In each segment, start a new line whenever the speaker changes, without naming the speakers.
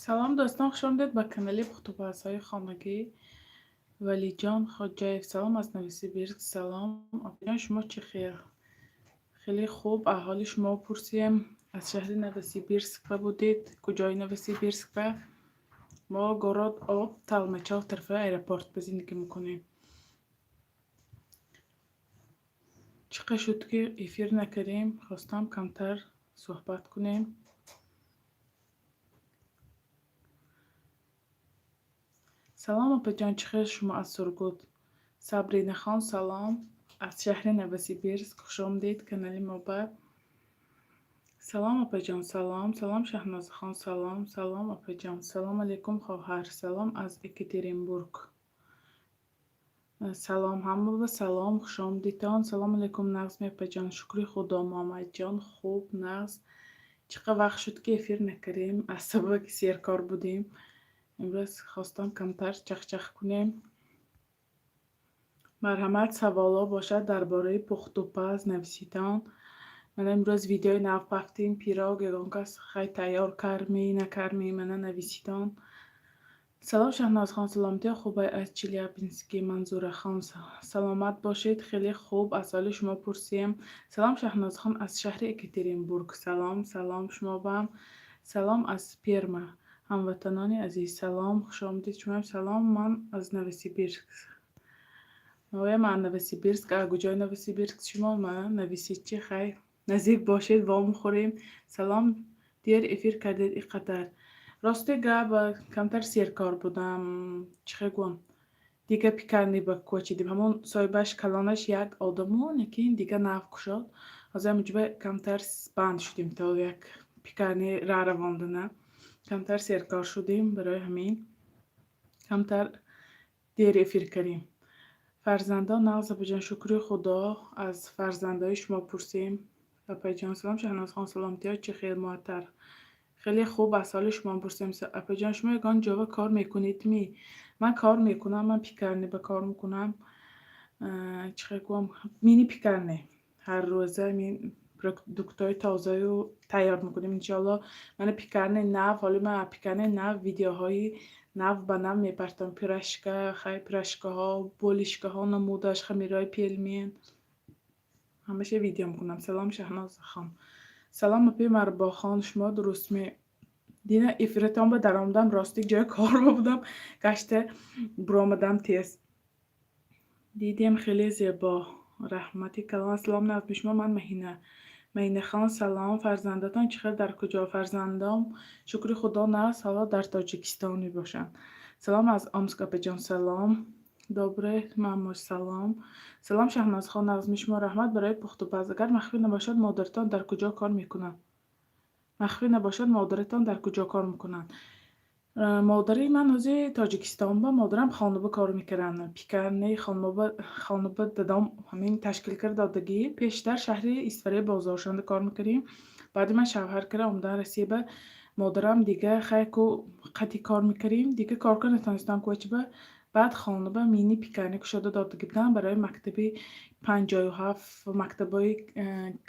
Салом, дӯстон, хуш омадед ба канали Пухтупазҳои хонагӣ. Валиҷон Хоҷаев, салом аз Новосибирск, салом. Апаҷон, шумо чӣ хел? Хеле хуб, аҳволи шумо пурсем. Аз шаҳри Новосибирск ба будед? Куҷои Новосибирск ба? Мо город Обь, Толмачёв тарафи аэропорт ба зиндагӣ мекунем. Чӣ қадр шуд, ки эфир накардем, хостам камтар суҳбат кунем. Салом, апаҷон, чӣ хел шумо аз Сургут? Сабринахон, салом аз шаҳри Новосибирск, хуш омадед канали мо ба. Салом, апаҷон, салом, салом, Шаҳнозахон, салом, салом, апаҷон, салом алейкум, хоҳар, салом аз Екатеринбург. Салом ҳама ба салом, хуш омадитон. Салом алейкум, нағзми, апаҷон, шукри Худо, Муҳаммадҷон, хуб, нағз. Чӣ қадр вақт шуд, ки эфир накардем, аз сабабе ки серкор будем. Имрӯз хостам камтар чахчах кунем. Марҳамат, саволҳо бошад дар бораи пухтупаз нависитон. Мана имрӯз видеои нав пафтем, пирог ягон кас хай тайёр кардми, накардми, мана нависитон. Салом, Шаҳнозхон, саломатиё хубай аз Челябински Манзурахон, саломат бошед, хеле хуб, аз ҳоли шумо пурсем. Салом, Шаҳнозхон, аз шаҳри Екатеринбург, салом, салом шумо бам. Салом аз Перма. Ҳамватанони азиз, салом, хуш омадед шумоям, салом, ман аз Новосибирск. Оя, ман Новосибирск, а куҷои Новосибирск шумо? Мана нависед чи хай наздик бошед, вомехӯрем. Салом, дер эфир кардед ин қадар. Рости гап, камтар серкор будам, чӣ хел гӯям, дига пекарни ба кӯчидем. Ҳамон соҳибаш калонаш як одаму, лекин дига нав кушод. Ҳозир ҳаминҷоба камтар банд шудем то як пекарни ра равондана. Камтар серкор шудем, барои ҳамин камтар дер эфир кардем. Фарзандон нағз, апаҷон, шукри Худо, аз фарзандои шумо пурсем. Апаҷон, салом, Шаҳнозхон, саломатиҳо чӣ хел муаттар? Хеле хуб, аз ҳоли шумо пурсем. Апаҷон, шумо ягон ҷова кор мекунед ми? Ман кор мекунам, ман пекарни ба кор мекунам. Чӣ хел гӯям, мини пекарни. Ҳар рӯза мин продуктҳои тозаю тайёр мекунем, иншоалло. Мана пекарни нав, ҳоли ман пекарни нав видеоҳои нав ба нав мепартам. Пирожка, хай пирожкаҳо, булочкаҳо, намудаш, хамирҳои пельмен. Ҳамаша видео мекунам. Салом, Шаҳнозахон. Салом, апи Марбохон, шумо дурустме? Дина эфиратон ба даромадам, рости ҷои кор будам, гашта буромадам тез. Дидем, хеле зебо. Раҳмати калон. Салом нағзми шумо, ман Маҳина. Маҳинахон, салом. Фарзандатон чӣ хел, дар куҷо? Фарзандом, шукри Худо, нағз, ҳоло дар Тоҷикистон мебошанд. Салом аз Омск, апаҷон, салом. Добре, мамош, салом. Салом, Шаҳнозхон, нағзми шумо, раҳмат барои пухтупаз. Агар махфӣ набошад, модаратон дар куҷо кор мекунанд? Махфӣ набошад, модаратон дар куҷо кор мекунанд? Модари ман ҳозир Тоҷикистон ба, модарам хонаба кор мекарданд. Пекарни хонаба дадом ҳамин ташкил карда додагӣ. Пештар шаҳри Истфараи бозоршонда кор мекардем. Баъди ман шавҳар карда омадан Россия ба, модарам дига хай ку қати кор мекардем, дига кор карда натонистам кӯчаба. Баъд хонаба мини пекарни кушода додагӣ будам барои мактаби 57, мактабҳои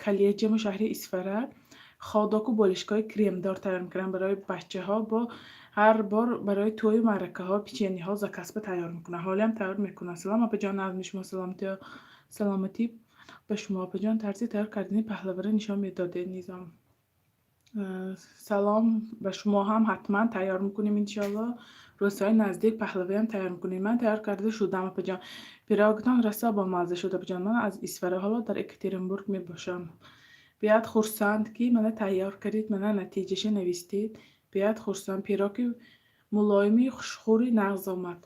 коллеҷаму шаҳри Исфара ходоку болишкоҳои кремдор тайёр мекардам барои бачаҳо, бо ҳар бор барои тӯю маъракаҳо печеньеҳо заказ ба тайёр мекунам. Ҳолиам тайёр мекунам. Салом, апаҷон, нағзми шумо, саломатиё, саломатӣ ба шумо, апаҷон, тарзи тайёр кардани паҳлаваро нишон медодед, Низом. Салом ба шумо ҳам, ҳатман тайёр мекунем, иншоалло. Рӯзҳои наздик паҳлавиам тайёр мекунем. Ман тайёр карда шудам, апаҷон. Пирогтон расо бомазза шуд, апаҷон. Ман аз Исфара, ҳоло дар Екатеринбург мебошам. Биёяд хурсанд, ки мана тайёр кардед, мана натиҷаша навистед. Биёяд хурсанд. Пироги мулоими хушхӯри нағз омад.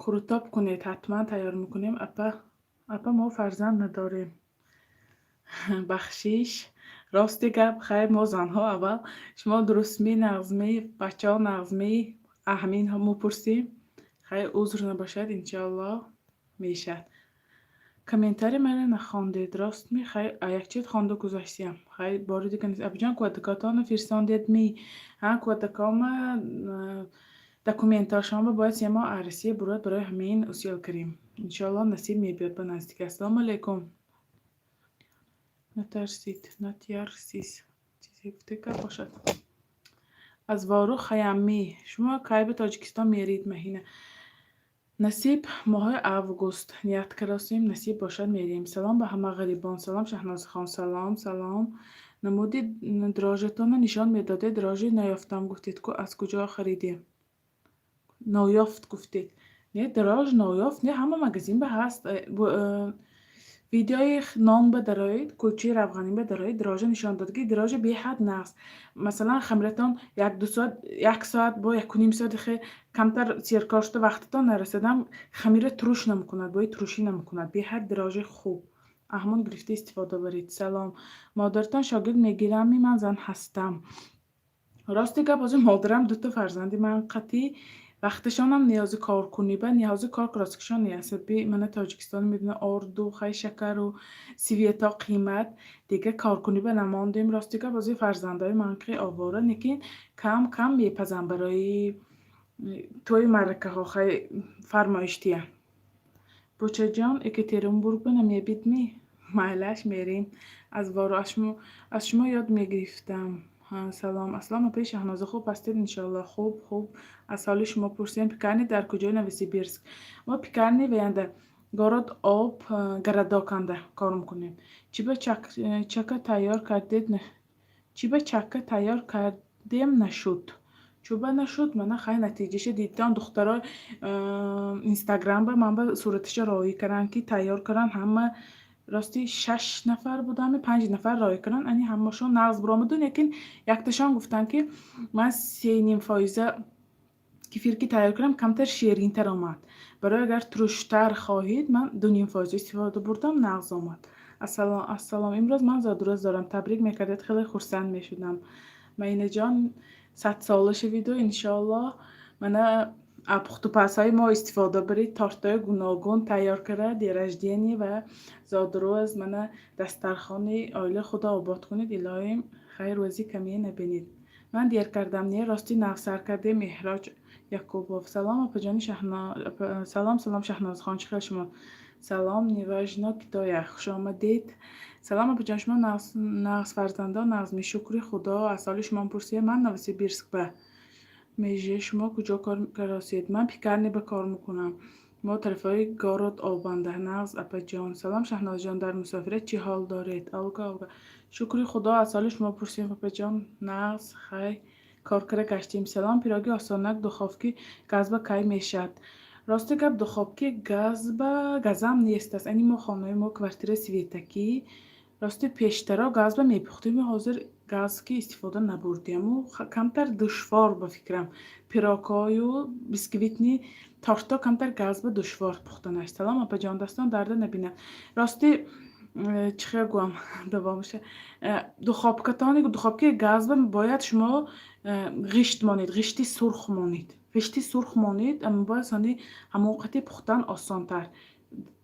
Қурутоб кунед, ҳатман тайёр мекунем. Апа, апа, мо фарзанд надорем. Бахшиш. Рости гап, хайр, мо занҳо аввал шумо дурустмӣ, нағзмӣ, бачаҳо нағзмӣ, ҳамин мепурсем. Хайр, узр набошад, иншоалло мешавад. Комментарий маро нахондед, ростми? Хайр, якчиз хонда гузаштиям. Хайр, бори дига нест. Апаҷон, кӯдакотонро фирсондед ми? Ҳа, кӯдакома документҳошонро бояд 3 моҳ аз Россия бурад, барои ҳамин усел кардем. Иншоалло, насиб мебиёд ба наздикӣ. Ассалому алайкум. Натарсид, натярсис. Чизе гуфте гап бошад. Аз Ворух ҳаяммӣ. Шумо кай ба Тоҷикистон мерид, Маҳина? Насиб, моҳои август ният кардостем, насиб бошад, мерем. Салом ба ҳама ғарибон. Салом, Шаҳнозхон. Салом, салом. Намуди дрожжатонро нишон медодед. Дрожжи наёфтам гуфтед ку, аз куҷо харидем? Ноёфт гуфтед. Не, дрожж ноёфт не, ҳама магазин ба ҳаст. Видеои нон ба дароед, кулчаи равғанӣ ба дароед, дрожжа нишон дод, ки дрожжа беҳад нағз. Масалан, хамиратон 1-2 соат, як соат бо 1,5 соат хе камтар серкор шуда, вақтатон нарасадам, хамира туруш намекунад, бои турушӣ намекунад. Беҳад дрожжи хуб. Аҳмон гирифта истифода баред. Салом. Модаратон шогирд мегирам, ман зан ҳастам. Рости гап, ҳозир модарам дута фарзанди ман қатъӣ вақташонам ниёзи коркунӣ ба ниёзи кор росткишон нест. Мана, Тоҷикистон медона, орду, хай, шакару свето қимат, дига коркунӣ ба намондем. Рости гап, ҳозир фарзандои ман ки овора, лекин кам кам мепазам барои тӯи маъракаҳо, хай, фармоиштия. Бучаҷон, Екатеринбург ба намебидмӣ? Майлаш, мерем. Аз Воро аз шумо ёд мегирифтам. Салом. Ассалом, апаи Шаҳноза, хуб ҳастед, иншоалло? Хуб, хуб. Аз ҳоли шумо пурсем. Пекарни дар куҷои Новосибирск? Мо пекарни ваянда, город Об, городоканда кор мекунем. Чӣ ба чака тайёр кардед? Чӣ ба чакка тайёр кардем, нашуд? Чӯба нашуд, мана, хай, натиҷаша дидтон. Духтаро Инстаграм ба ман ба сураташа роӣ карданд, ки тайёр карданд ҳама. Рости, шаш нафар будам, панҷ нафар роӣ карданд, ани ҳамашон нағз биромаду, лекин якташон гуфтанд, ки ман 3,5 фоиза кефир ки тайёр кардам, камтар ширинтар омад. Барои агар туруштар хоҳед, ман 2,5 фоиза истифода бурдам, нағз омад. Ассалом, имрӯз ман зодрӯз дорам, табрик мекардед, хеле хурсанд мешудам. Маинаҷон, 100-сола шавиду, иншоаллоҳ, мана, пухтупазҳои мо истифода баред, тортҳои гуногун тайёр карда, день рождения ва зодрӯз, мана, дастархони оила худо обод кунед, илоҳим, хайр рӯзӣ камие набинед. Ман дер кардам, не, рости нав сар кардем. Меҳроҷ Якубов. Салом, апаҷони Шаҳно, салом, салом, Шаҳнозхон, чӣ хел шумо? Салом, неважно кто я, хушомадед. Салом, апаҷон, шумо нағз, фарзандон нағзми? Шукри Худо, аз ҳоли шумо пурсия. Ман Новосибирск ба меже, шумо куҷо кор каросед? Ман пекарни ба кор мекунам. Мо тарафҳои город Обанда. Нағз, апаҷон. Салом, Шаҳнозҷон, дар мусофират чӣ ҳол доред? Олга, Олга. Шукри Худо, аз ҳоли шумо пурсем, апаҷон, нағз, хай, кор кара гаштем. Салом, пироги осонак духовки газба кай мешавад? Рости гап, духовки газба газам нест аст. Ани мо хонаи мо квартира светакӣ. Рости, пештаро газба мепухтем, ҳозир газ ки истифода набурдему, камтар душвор ба фикрам. Пирогҳою бисквитни тортҳо камтар газба душвор пухтанаш. Салом, апаҷон, дастон дарда набинад. Рости, чӣ хел гӯям, давомаша. Духовкатони духовкаи газба бояд шумо ғишт монед, ғишти сурх монед. Ғишти сурх монед, бояд сони ҳамон қати пухтан осонтар.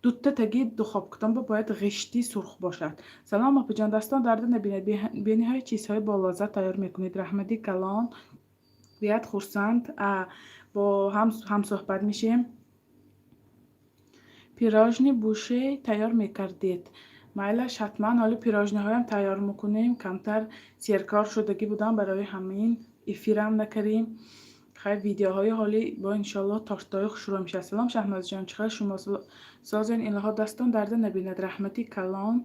Дутта таги духовкатон бояд ғишти сурх бошад. Салом, апаҷон, дастон дарда набинад. Бениҳоят чизҳои болаззат тайёр мекунед. Раҳмати калон. Бият хурсанд, бо ҳам ҳамсӯҳбат мешем. Пирожни буше тайёр мекардед. Майлаш, ҳатман, ҳоли пирожниҳоям тайёр мекунем. Камтар серкор шудагӣ будам, барои ҳамин эфирам накардем. Хайр, видеоҳои ҳоли бо, иншоаллоҳ, тортҳои хушрӯ мешавад. Салом, Шаҳнозҷон, чӣ хел шумо созен, илоҳо дастон дарда набинад. Раҳмати калон.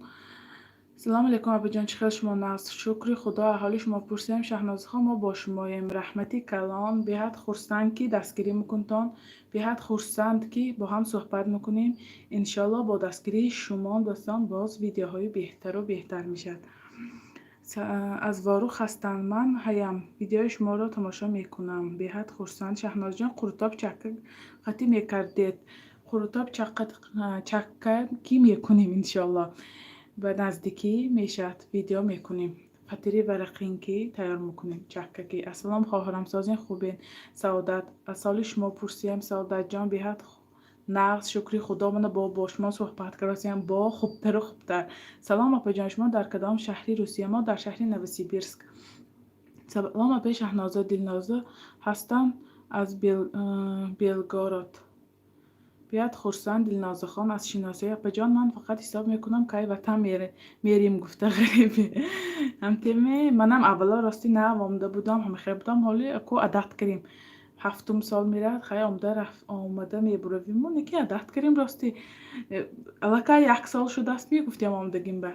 Салому алайкум, апаҷон, чӣ хел шумо, нағз? Шукри Худо, аҳоли шумо пурсем. Шаҳнозхон, мо бо шумоем. Раҳмати калон. Беҳад хурсанд, ки дастгирӣ мекунтон. Беҳад хурсанд, ки бо ҳам суҳбат мекунем. Иншоаллоҳ, бо дастгирии шумо, дӯстон, боз видеоҳои беҳтару беҳтар мешавад. Аз Ворух ҳастанд. Ман ҳаям. Видеои шуморо тамошо мекунам. Беҳад хурсанд. Шаҳнозҷон, қурутоб чакка қатӣ мекардед. Қурутоб чакка кӣ мекунем, иншоаллоҳ. Ба наздикӣ мешавад, видео мекунем. Фатири варақинкӣ тайёр мекунем, чаккакӣ. Ассалом, хоҳарам, созин, хубен? Саодат. Аз ҳоли шумо пурсием, Саодатҷон, беҳад нағз, шукри Худо, мана бо шумо суҳбат кардасиям, бо хубтару хубтар. Салом, апаҷон, шумо дар кадом шаҳри Русия? Мо дар шаҳри Новосибирск. Салом, апаи Шаҳноза, Дилноза ҳастам аз Белгород. Биёд, хурсанд Дилнозахон аз шиносоӣ. Апаҷон, ман фақат ҳисоб мекунам, кай ватан мерим гуфта ғариби. Ҳамтеме, манам аввало рости нав омада будам, ҳамахел будам, ҳоли ку адат кардем. Ҳафтум сол меравад, хай омада омада мебуравиму, неки адат кардем рости. Аллакай як сол шудааст, мегуфтем омадагим ба.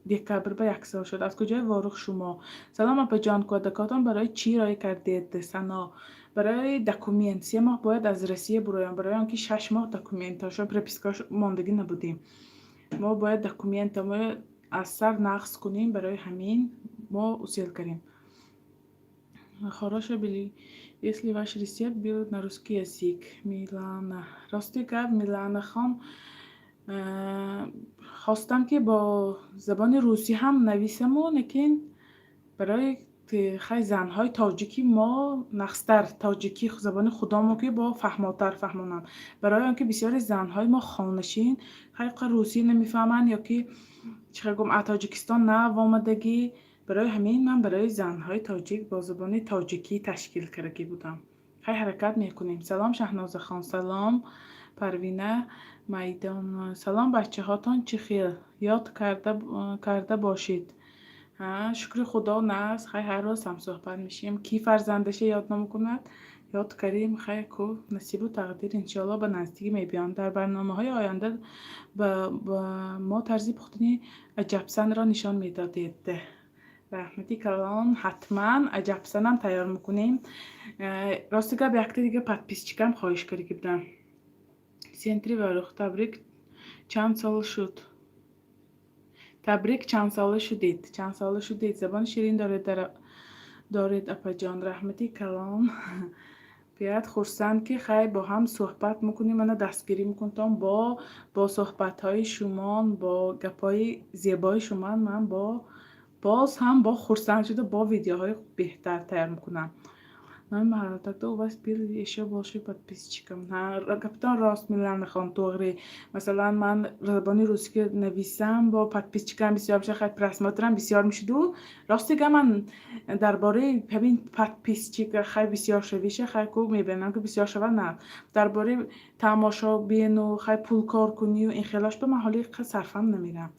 Декабр ба як сол шуд. Аз куҷои Ворух шумо? Салом, апаҷон, кӯдакотон барои чӣ рой кардед? Сано. Барои документ 3 моҳ бояд аз Россия буроям, барои он ки 6 моҳ документҳошо, пропискаҳошо мондагӣ набудем. Мо бояд документамо аз сар нақз кунем, барои ҳамин мо усел кардем. Хорошо были, если ваш рецепт был на русский язык. Милана. Рости гап, Миланахон, хостам, ки бо забони русӣ ҳам нависаму, лекин барои хай занҳои тоҷики мо нақстар тоҷикӣ забони худомо ки бо фаҳмотар фаҳмонам. Барои он ки бисёри занҳои мо хонашин, хай русӣ намефаҳманд ё ки чӣ хел гӯям, аз Тоҷикистон нав омадагӣ. Барои ҳамин ман барои занҳои тоҷик бо забони тоҷикӣ ташкил кардагӣ будам. Хай, ҳаракат мекунем. Салом, Шаҳнозахон, салом, Парвина Майдон. Салом, бачаҳотон чӣ хел? Ёд карда бошед. Шукри Худо, нағз. Хай, ҳар рӯз ҳамсӯҳбат мешавем. Кӣ фарзандаша ёд намекунад? Ёд кардем, хай ку насибу тақдир, иншоалло, ба наздикӣ мебиёнд. Дар барномаҳои оянда ба мо тарзи пухтани аҷабсанро нишон медодед. Раҳмати калон, ҳатман аҷабсанам тайёр мекунем. Рости гап, якта дига подписчикам хоҳиш карда будам. Центри Варух, табрик, чанд сол шуд? Табрик, чанд сола шудед? Чанд сола шудед? Забони ширин доред, апаҷон. Раҳмати калон. Биёяд, хурсанд, ки хай бо ҳам суҳбат мекунем, мана дастгирӣ мекунтон бо суҳбатҳои шумон, бо гапҳои зебои шумон ман бо боз ҳам бо хурсанд шуда бо видеоҳои беҳтар тайёр мекунам. Тогда у вас был ещё больше подписчиков. Гаптон рост, Миланахон, туғри. Масалан, ман забони русӣ нависам, бо подписчикам бисёр мешавад, хай просмотрам бисёр мешуду. Рости гап, ман дар бораи ҳамин подписчик хай бисёр шавиша, хай ку мебинам, ки бисёр шавад, на. Дар бораи тамошобину хай пул кор кунию ин хелош ба ман ҳоли сарфам намерам.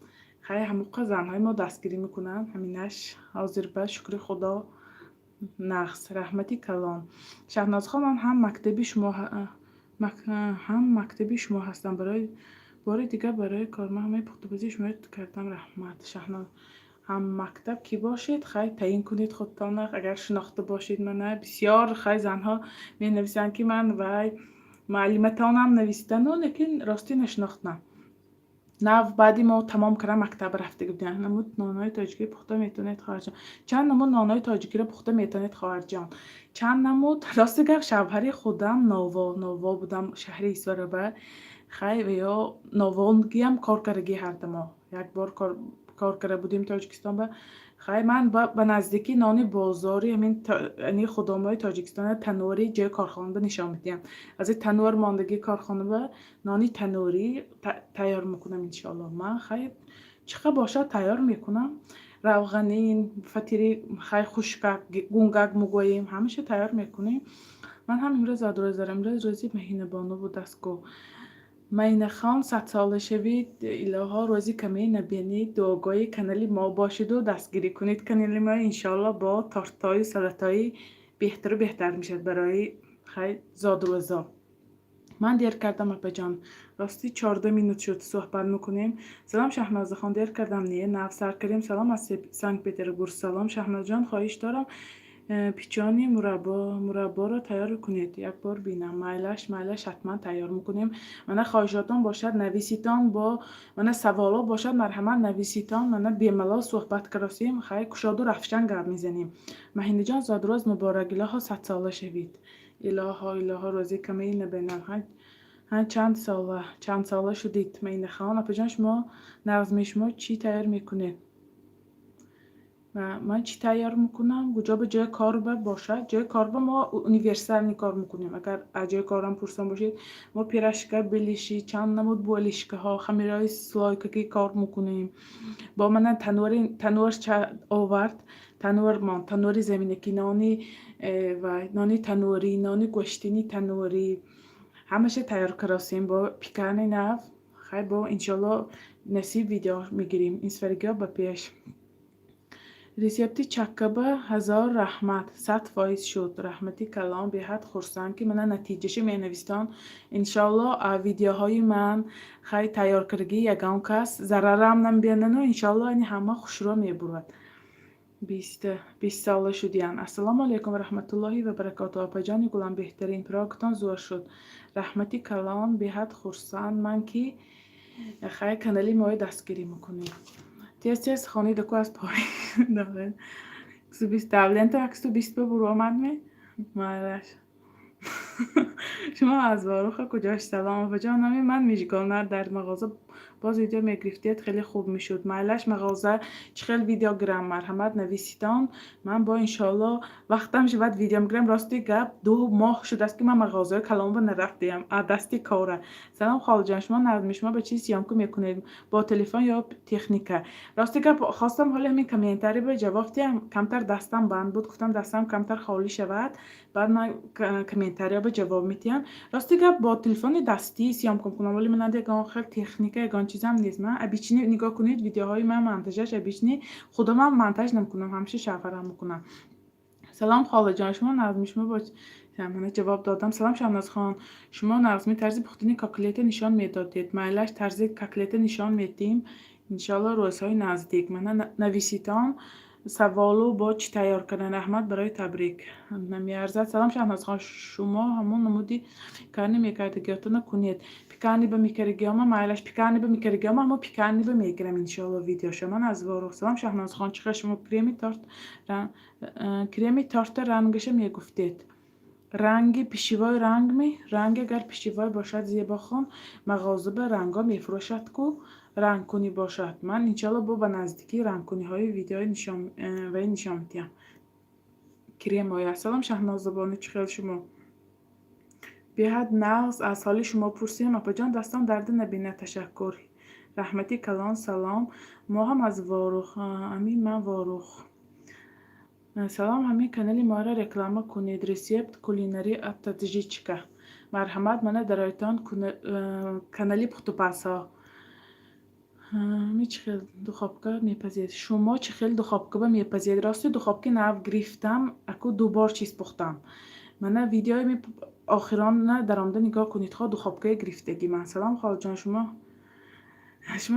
Хай, ҳамоқа занҳои мо дастгирӣ мекунанд, ҳаминаш ҳозир ба шукри Худо нағз. Раҳмати калон. Шаҳнозхон, ман ҳам мактаби шумо ҳастам. Барои бори дигар барои корман ҳамаи пухтупазии шумо кардам, раҳмат. Шаҳноз, ҳаммактаб кӣ бошед? Хай, таъин кунед худтона, агар шинохта бошед мана. Бисёр хай занҳо менависанд, ки ман вай муаллиматонам навистану, лекин ростӣ нашинохтам. Нав баъди мо тамом кардан мактаб рафтагӣ будем. Намуд нонҳои тоҷикӣ пухта метавонед, хоҳарҷон? Чанд намуд нонҳои тоҷикиро пухта метавонед, хоҳарҷон? Чанд намуд? Рости гап, шавҳари худам ново будам шаҳри Исфараба. Хай, ё новонгиам кор кардагӣ ҳардамо. Як бор кор карда будем Тоҷикистон ба. Хай, ман ба наздикӣ нони бозори ҳамин ани худомои Тоҷикистона танӯри ҷои корхона нишон медиҳам. Аз ин танӯр мондагии корхона ба нони танӯрӣ тайёр мекунам, иншоалло. Ман хай чӣ қадр бошад, тайёр мекунам. Равғанин, фатири хай хушкак, гунгак мегӯем, ҳамаша тайёр мекунем. Ман ҳам имрӯз зодрӯз дорам. Имрӯз рӯзи Маҳинабону будааст ку. Майнахон, 100-сола шавед, илоҳо, рӯзи каме набинед, дуогоҳи канали мо бошеду дастгирӣ кунед канали мо, иншоалло, бо тортҳою салатҳои беҳтару беҳтар мешавад барои хай зодрӯзо. Ман дер кардам, апаҷон. Ростӣ, 14 минут шуд суҳбат мекунем. Салом, Шаҳнозахон, дер кардам, не, нав сар кардем. Салом аз Санкт Петербург. Салом, Шаҳнозҷон, хоҳиш дорам, печенье мурабборо тайёр кунед, як бор бинам. Майлаш, майлаш, ҳатман тайёр мекунем. Мана хоҳишотон бошад, нависитон, бо мана саволо бошад, марҳамат, нависитон, мана бемалол суҳбат каросем, хай кушоду рафшан гап мезанем. Маҳинаҷон, зодрӯз муборак, илоҳо, 100-сола шавед. Илоҳо, илоҳо, рӯзи камаи набинам. Чанд сола шудед, Маинахон? Апаҷон, шумо нағзми, шумо чӣ тайёр мекунед? Ман чӣ тайёр мекунам? Куҷо ба ҷои кор ба бошад, ҷои кор ба мо универсальный кор мекунем. Агар аз ҷои корам пурсон бошед, мо пирожка, белиши, чанд намуд булочкаҳо, хамирҳои слойкагӣ кор мекунем. Бо мана танӯр овард, танӯрмон, танӯри заминакӣ, нони ва нони танӯрӣ, нони гӯштини танӯрӣ. Ҳамаша тайёр каросем бо пекарни нав. Хай, бо иншолло насиб видео мегирем. Ин сферагиҳо ба пеш. Рецепти чаккаба ҳазор раҳмат, 100% шуд. Раҳмати калон, беҳад хурсанд, ки мана натиҷаша менавистон. Иншоалло, видеоҳои ман хай тайёр кардагӣ ягон кас зарарам намебинану иншоалло ани ҳама хушрӯ мебурад. 20 сола шудиян. Ассалому алайкум ва раҳматуллоҳи ва баракоту, апаҷони гулам, беҳтарин пирогтон зӯр шуд. Раҳмати калон, беҳад хурсанд ман, ки хай канали моро дастгирӣ мекунед. Тез тез хонид ку аз поин. Давлента 120 ба буромад ме? Майлаш. Шумо аз Воруха куҷош? Салом, апаҷон, номи ман Мижгона. Дар мағоза боз видео мегирифтед, хеле хуб мешуд. Майлаш, мағоза чӣ хел видео гирам? Марҳамат, нависитон. Ман бо иншоалло вақтам шавад, видео мегирам. Рости гап, 2 моҳ шудааст, ки ман мағозаи калонба нарафтаям аз дасти кора. Салом, холаҷон, шумо нағзми? Шумо ба чӣ съёмка мекунед, бо телефон ё техника? Рости гап, хостам ҳоли ҳамин комментарий ба ҷавоб диҳам, камтар дастам банд буд. Гуфтам, дастам камтар холӣ шавад, баъд ман комментарияба ҷавоб медиҳам. Рости гап, бо телефони дастӣ съёмка мекунам, вале ман ягон хел техника, ягон чизам нест. Ман обычный, нигоҳ кунед, видеоҳои ман монтажаш обычный, худамам монтаж намекунам, ҳамеша шавҳарам мекунам. Салом, холаҷон, шумо нағзми? Шумо бо мана ҷавоб додам. Салом, Шаҳнозхон, шумо нағзми? Тарзи пухтани коклета нишон медодед. Майлаш, тарзи коклета нишон медиҳем, иншоалло, рӯзҳои наздик. Мана нависитон саволу бо чӣ тайёр кардан. Раҳмат барои табрик, намеарзад. Салом, Шаҳнозхон, шумо ҳамон намуди пекарни мекардагиётона кунед. Пекарни ба мекардагиёма? Майлаш, пекарни ба мекардагиёма, ҳамо пекарни ба мегирам, иншоалло, видеоша. Ман аз Ворух. Салом, Шаҳнозхон, чӣ хел шумо? Креми торта рангаша мегуфтед. Ранги пищевой ранг ми? Ранг агар пищевой бошад, Зебохон, мағоза ба рангҳо мефурӯшад ку, рангкунӣ бошад. Ман иншоалло бо ба наздикӣ рангкуниҳои видеои вай нишон медиҳам. Кремоя. Салом, Шаҳнозабону, чӣ хел шумо? Беҳад нағз, аз ҳоли шумо пурсем, апаҷон, дастон дарда набинад, ташаккур. Раҳмати калон, салом. Мо ҳам аз Ворух, амин, ман Ворух. Салом, ҳамин канали моро реклама кунед. Рецепт кулинарии от таджичка. Марҳамат, мана даройтон канали пухтупазҳо. Ми чӣ хел духовка мепазед? Шумо чӣ хел духовкаба мепазед? Рости, духовки нав гирифтам, аку ду бор чиз пухтам. Мана видеои охирона даромада нигоҳ кунед, хо духовкаи гирифтагӣ ман. Салом, холаҷон, шумо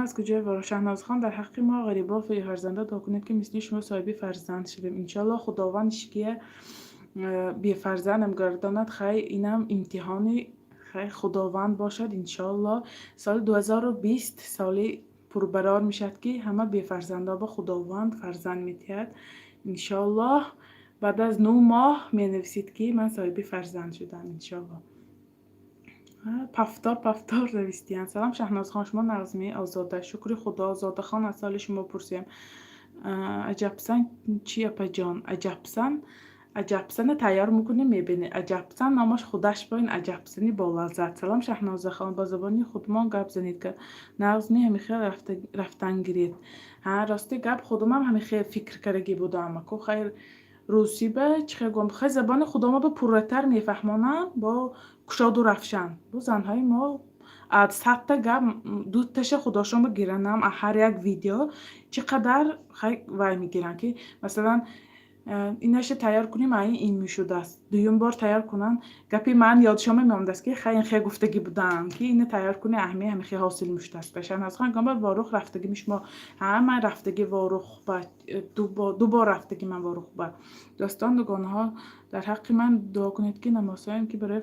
аз куҷои Ворух? Шаҳнозхон, дар ҳаққи мо ғарибо фарзандо дуо кунед, ки мисли шумо соҳиби фарзанд шавем. Иншоалло, Худованд ишкия бефарзандам гардонад. Хай, инам имтиҳони хай Худованд бошад. Иншоалло, соли 2020 соли пурбарор мешавад, ки ҳама бефарзандо ба Худованд фарзанд медиҳад. Иншоаллоҳ, баъд аз 9 моҳ менависед, ки ман соҳиби фарзанд шудам, иншоалло. Повтор, повтор навистиянд. Салом, Шаҳнозхон, шумо нағзми? Озода, шукри Худо. Озодахон, аз ҳоли шумо пурсем. Аҷабсан чи, апаҷон? Аҷабсан, аҷабсана тайёр мекунем, мебинед. Аҷабсан номаш худаш бо ин аҷабсани болаззат. Салом, Шаҳнозахон, ба забони худмон гап занед. Нағзми, ҳамихел рафтан гиред. Ҳа, рости гап, худумам ҳамихел фикр кардагӣ будам. Аку хайр, русӣ ба чӣ хел гӯям, хай забони худома ба пурратар мефаҳмонам, бо кушоду равшан. Бо занҳои мо аз 100-та гап дуташа худошон бигиранам, аз ҳар як видео чӣ қадар хай вай мегиранд, ки масалан, инаша тайёр кунем, ин ин мешудааст. Дуюм бор тайёр кунанд, гапи ман ёдшон мемондааст, ки хай ин хел гуфтагӣ будам, ки ина тайёр кунӣ, аҳами ҳамихел ҳосил мешудааст. Шаҳнозхон, ягон бор Ворух рафтагӣ шумо? Ҳа, ман рафтагӣ Ворух ба, ду бор рафтагӣ ман Ворух ба. Дӯстон, дугонаҳо, дар ҳаққи ман дуо кунед, ки намозҳоем, ки барои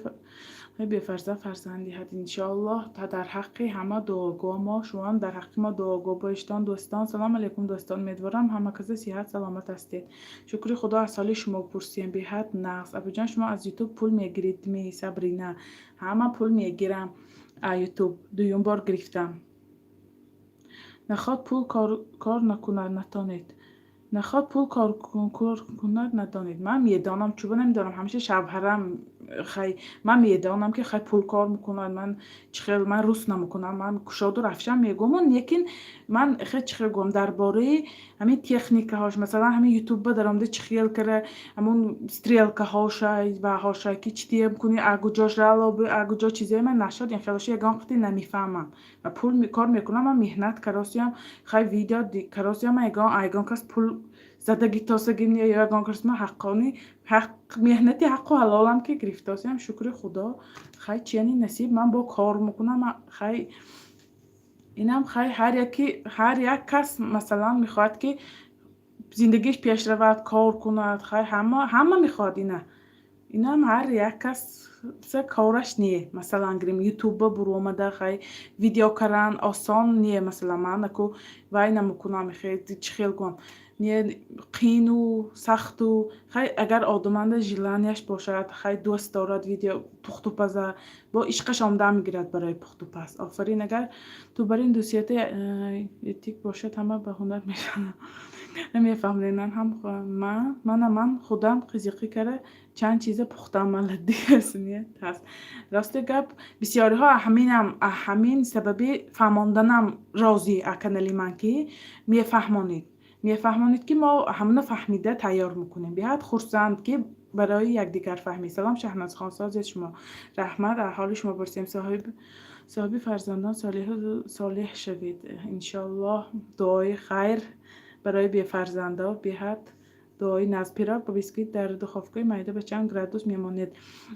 бефарзанд фарзанд диҳад. Иншоаллоҳ, дар ҳаққи ҳама дуогӯ мо, шумоам дар ҳаққи мо дуогӯ боштон. Дӯстон, салом алейкум, дӯстон, умедворам, ҳама каса сиҳат саломат ҳастед. Шукри Худо, аз ҳоли шумо пурсем, беҳад нағз. Абуҷон, шумо аз Ютуб пул мегиред ми? Сабрина, ҳа, ман пул мегирам аз Ютуб, дуюм бор гирифтам. Наход пул кор накунад натонед, наход пул кор кунад надонед. Ман медонам, чӯба намедонам, ҳамеша шавҳарам. Хай, ман медонам, ки хай пул кор мекунад. Ман чӣ хел, ман рус намекунам, ман кушоду рафшан мегӯму, лекин ман хе чӣ хел гӯям, дар бораи ҳамин техникаҳош, масалан, ҳамин ютубба даромада чӣ хел кара, ҳамун стрелкаҳоша ваҳоша, ки чӣ тием кунӣ, агуҷош ралоби, агуҷо чизое ман нашуд, ин хелоша ягон қити намефаҳмам. Ва пул кор мекунам, ман меҳнат каросиям, хай видео каросиям, ман ягон кас пул задагитосагим не, ё ягон кас. Ман ҳаққони ҳақ, меҳнати ҳаққу ҳалолам ки гирифтосиям, шукри Худо. Хай, чияни насиб, ман бо кор мекунам. Хай, инам хай, ҳар яки, ҳар як кас, масалан, мехоҳад, ки зиндагиш пеш равад, кор кунад. Хай, ҳама мехоҳад ина. Инам ҳар як кас кораш не. Масалан, гирем, ютубба буромада, хай, видео кардан осон не. Масалан, ман аку вай намекунам, чӣ хел гӯям, не, қиину сахту. Хай, агар одаманда желанияш бошад, хай, дӯст дорад видео пухтупаза, бо ишқаш омада мегирад барои пухтупаз. Офарин, агар ту бар ин дусията этик бошад, ҳама ба ҳунар мешаванд. Намефаҳмем. Ман ҳам мана ман худам қизиқӣ кара чанд чиза пухтам, молодец ҳаст. Рости гап, бисёриҳо ҳаминам, ҳамин сабаби фаҳмонданам розӣ канали ман, ки мефаҳмонед, ки мо ҳамона фаҳмида тайёр мекунем. Беҳад хурсанд, ки барои якдигарфаҳмӣ. Салом, Шаҳнозхон, созед шумо? Раҳмат, ҳоли шумо пурсем. Соҳиби фарзандон солеҳ шавед, иншоаллоҳ. Дуои хайр барои бефарзандо, беҳад дуои наз. Пирог ба бисквит дар духовкаи майда ба чанд градус мемонед?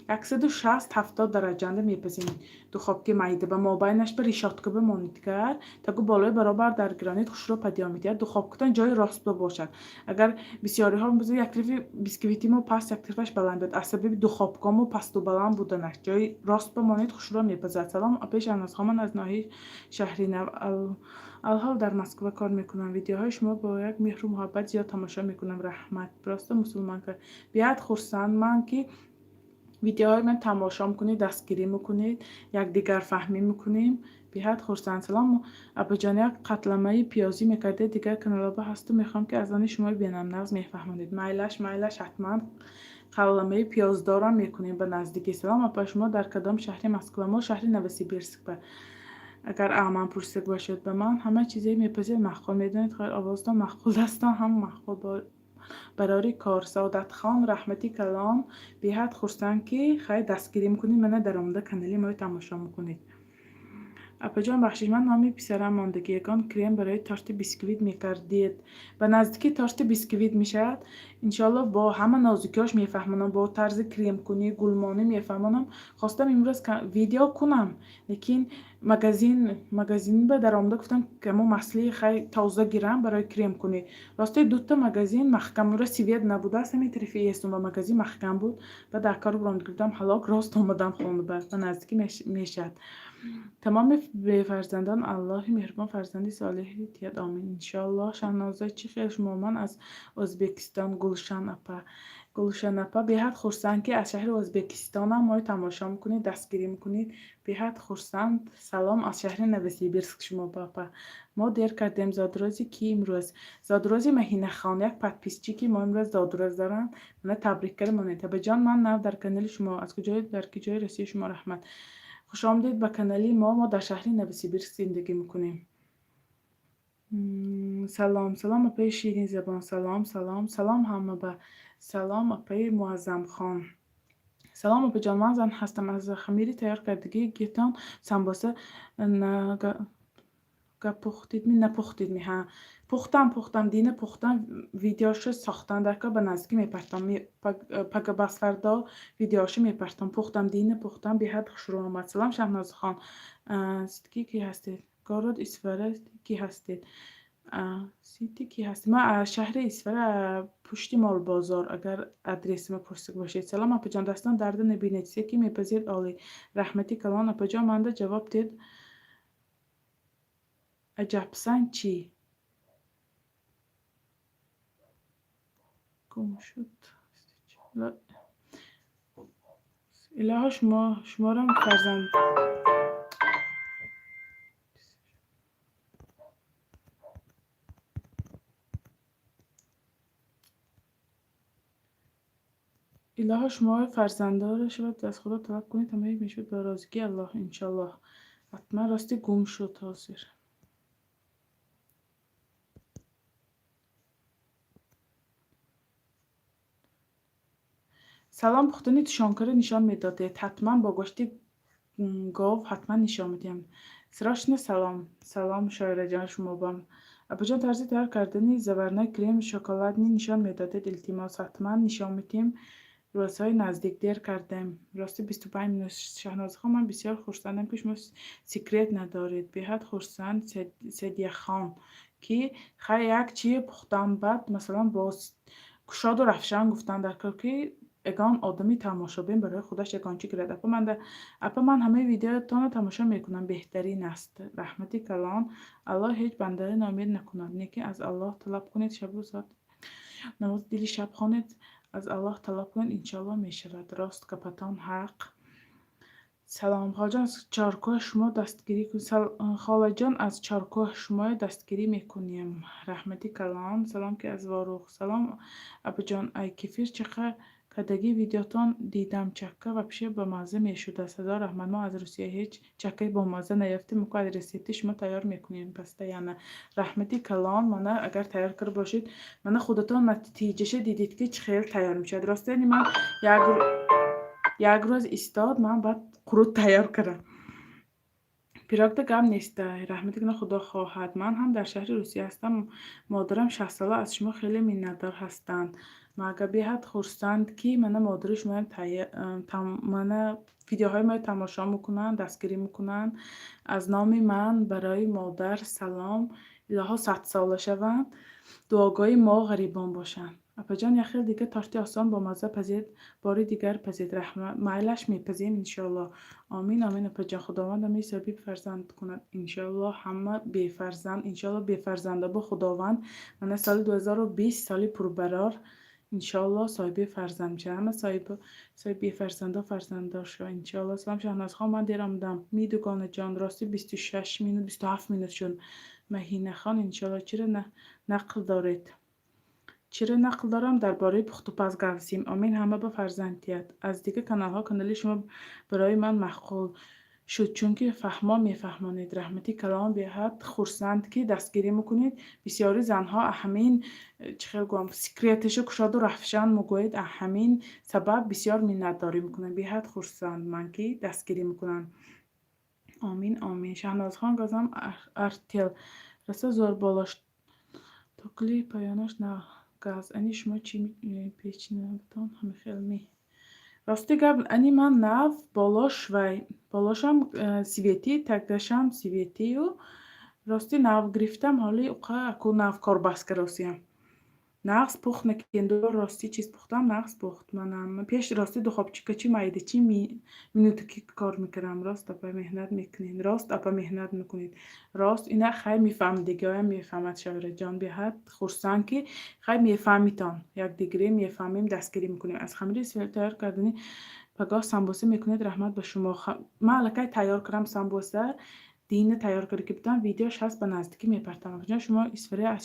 160-70 дараҷанда мепазем. Духовкаи майда ба мобайнаш ба решётка бимонед, гар тагу болои баробар дар гиронид, хушро падиён медиҳад. Духовкатон ҷои рост бошад. Агар бисёриҳо як тарафи бисквити мо паст, як тарафаш баланд буд, аз сабаби духовкамо пасту баланд буданаш. Ҷои рост бимонед, хушро мепазад. Салом, апаи Шаҳнозхон, ман аз ноҳияи Шаҳринав, алҳол дар Москва кор мекунам. Видеоҳои шумо бо як меҳру муҳаббат зиёд тамошо мекунам. Раҳмат, просто мусулмон кард. Беҳад хурсанд ман, ки видеоҳои ман тамошо мекунед, дастгирӣ мекунед, якдигарфаҳмӣ мекунем. Беҳад хурсанд. Салом, апаҷон, як қатламаи пиёзӣ мекардед, дигар каналоба ҳасту, мехоҳам, ки аз они шумо бинам, нағз мефаҳмонед. Майлаш, майлаш, ҳатман қаламаи пиёздорам мекунем ба наздикӣ. Салом, апа, шумо дар кадом шаҳри Москва? Мо шаҳри Новосибирск ба. Агар ман пурсида бошед ба ман, ҳама чизе мепазед, маъқул медонед, хайр, овозтон маъқул, дастон ҳам маъқул, барори кор. Саодатхон, раҳмати калон, беҳад хурсанд, ки хай дастгирӣ мекунед мана, даромада канали моро тамошо мекунед. Апаҷон, бахшиш, ман номи писарам мондагӣ, ягон крем барои торти бисквит мекардед? Ба наздикӣ торти бисквит мешавад, иншоалло, бо ҳама нозукиҳош мефаҳмонам, бо тарзи кремкунӣ, гулмонӣ мефаҳмонам. Хостам имрӯз видео кунам, лекин магазин ба даромада гуфтам, камо масли хай тоза гирам барои кремкунӣ. Рости, дута магазин маҳкам, имрӯз свет набудааст, ҳамин тарафи эстон ба магазин маҳкам буд. Ба дар кор буромда гирифтам, ҳалок рост омадам хона. Ба наздикӣ мешавад. Тамоми бефарзандон Аллоҳи меҳрубон фарзанди солеҳе диҳад, омин, иншоаллоҳ. Шаҳноза, чӣ хел шумо? Ман аз Ӯзбекистон, Гулшан апа. Гулшан апа, беҳад хурсанд, ки аз шаҳри Ӯзбекистонам моро тамошо мекунед, дастгирӣ мекунед. Беҳад хурсанд. Салом аз шаҳри Новосибирск шумо, апа. Мо дер кардем. Зодрӯзи кӣ имрӯз? Зодрӯзи Маҳинахон, як подписчики мо имрӯз зодрӯз доранд. Мана табрик карда монед. Апаҷон, ман нав дар канали шумо, аз куҷои, дар куҷои Россия шумо? Раҳмат, хушомадед ба канали мо. Мо дар шаҳри Новосибирск зиндагӣ мекунем. Салом, салом, апаи ширинзабон, салом, салом, салом, ҳама ба салом, апаи Муаззамхон. Салом, апаҷон, ман зан ҳастам, аз хамири тайёр кардагии самбоса пухтидми, напухтидми? Ҳа, пухтам, пухтам, дина пухтам, видеошо сохтан дар кор, ба наздикӣ мепартам, пага, басфардо видеошо мепартам. Пухтам, дина пухтам, беҳад хушрӯ омад. Салом, Шаҳнозхон, ситки ки ҳастед? Город Исфара ки ҳастед? Сити ки ҳастед? Ман аз шаҳри Исфара, пушти молбозор, агар адресима пурсида бошед. Салом, апаҷон, дастон дарда набинед, чизе ки мепазед олӣ. Раҳмати калон, апаҷон, манда ҷавоб диҳед. Аҷабсан чӣ? Гум шуд. Илоҳо, шуморам фарзанд Илоҳо, шумои фарзанддор шавад, аз Худо талаб кунед, ҳамаи мешавад ба розигии Аллоҳ, иншаллоҳ. Ҳатман. Ростӣ, гум шуд ҳозир. Салом, пухтани тушёнкаро нишон медодед? Ҳатман, бо гӯшти гов ҳатман нишон медиҳам. Срочно. Салом, салом, Шоираҷон, шумобам. Апаҷон, тарзи тайёр кардани заварной крем шоколадный нишон медодед, илтимос. Ҳатман нишон медиҳем рӯзҳои наздик. Дер кардем, рости, 25 минут. Шаҳнозахон, ман бисёр хурсандам, ки шумо секрет надоред. Беҳад хурсанд, Седияхон, ки хай як чие пухтам, баъд, масалан, бо кушоду рафшан гуфтан дар кор, ки ягон одами тамошобин барои худаш ягон чӣ гирад. Апа, ман ҳамаи видеотонро тамошо мекунам, беҳтарин аст. Раҳмати калон. Аллоҳ ҳеҷ бандаро ноумед накунад. Лекин аз Аллоҳ талаб кунед, шабу соат намози дили шаб хонед, аз Аллоҳ талаб кунед, иншоаллоҳ мешавад. Рост, гапатон ҳақ. Салом, холаҷон, аз чоркӯҳ шумо дастгирӣ. Холаҷон, аз чоркӯҳ шуморо дастгирӣ мекунем. Раҳмати калон. Салом, ки аз Ворух. Салом, апаҷон, ай кефир чақа кадаги видеотон дидам, чакка вообще бамазза мешудааст. Ҳазор раҳмат. Мо аз Русия ҳеҷ чаккаи бомазза наёфтем, мо аз рецепти шумо тайёр мекунем постоянно. Раҳмати калон. Мана, агар тайёр карда бошед, мана, худатон натиҷаша дидед, ки чӣ хел тайёр мешавад. Ростани, ман як рӯз истод, ман баъд қурут тайёр кардам. Пирогда гап неста. Раҳмати калон, Худо хоҳад. Ман ҳам дар шаҳри Русия ҳастам, модарам 60-сола, аз шумо хеле миннатдор ҳастанд. Мага беҳад хурсанд, ки мана модари шумоям мана видеоҳои моро тамошо мекунанд, дастгирӣ мекунанд. Аз номи ман барои модар салом. Илоҳо, 100-сола шаванд, дуогоҳи мо ғарибон бошанд. Апаҷон, як хел дига торти осон бомазза пазед, бори дигар пазед. Раҳмат, майлаш, мепазем, иншоаллоҳ. Омин, омин, апаҷон. Худованд ҳамаи соҳиби фарзанд кунад, иншоаллоҳ. Ҳама бефарзанд, иншоаллоҳ, бефарзанда бо Худованд мана соли 2020 соли пурбарор, иншоаллоҳ, соҳиби фарзанд мешавад. Ҳама соҳиби бефарзандо фарзанддор шаванд, иншоаллоҳ. Салом, Шаҳнозхон, ман дер омадам. Ми, дугонаҷон, рости, 26 минут, 27 минут шуд. Маҳинахон, иншоаллоҳ. Чиро нақл доред? Чиро нақл дорам? Дар бораи пухтупаз гап зем. Омин, ҳама ба фарзанд диҳад. Аз дигар каналҳо канали шумо барои ман маъқул шуд, чунки фаҳмо мефаҳмонед. Раҳмати калон. Беҳад хурсанд, ки дастгирӣ мекунед. Бисёри занҳо ҳамин, чӣ хел гӯям, секреташа кушоду рафшан мегӯед, ҳамин сабаб бисёр миннатдорӣ мекунам. Беҳад хурсанд ман, ки дастгирӣ мекунанд. Омин, омин. Шаҳнозхон, газам Артел расо зор болош токли поёнаш на газ. Ани шумо чӣ печинатон ҳамихел ми? Рости гап, ани ман нав болош вай болошам светӣ, тагашам светию. Рости, нав гирифтам, ҳоли уқа аку нав корбаст каросиям. Нағз пухт накин, ду рости чиз пухтам, нағз пухт. Манам пеш, рости, духобчикачи майдачи минутаки кор мекардам. Рост, апа, меҳнат мекунед. Рост, апа, меҳнат мекунед. Рост, ина хай мефаҳмед, дигоям мефаҳмад. Шавраҷон, беҳад хурсанд, ки хай мефаҳмитон, якдигаре мефаҳмем, дастгирӣ мекунем. Аз хамири тайёр кардани пагоҳ самбоса мекунед? Раҳмат ба шумо. Ман аллакай тайёр кардам самбоса, дина тайёр карда ки будам, видеош ҳаст, ба наздикӣ мепартам. Апаҷон, шумо Исфара аз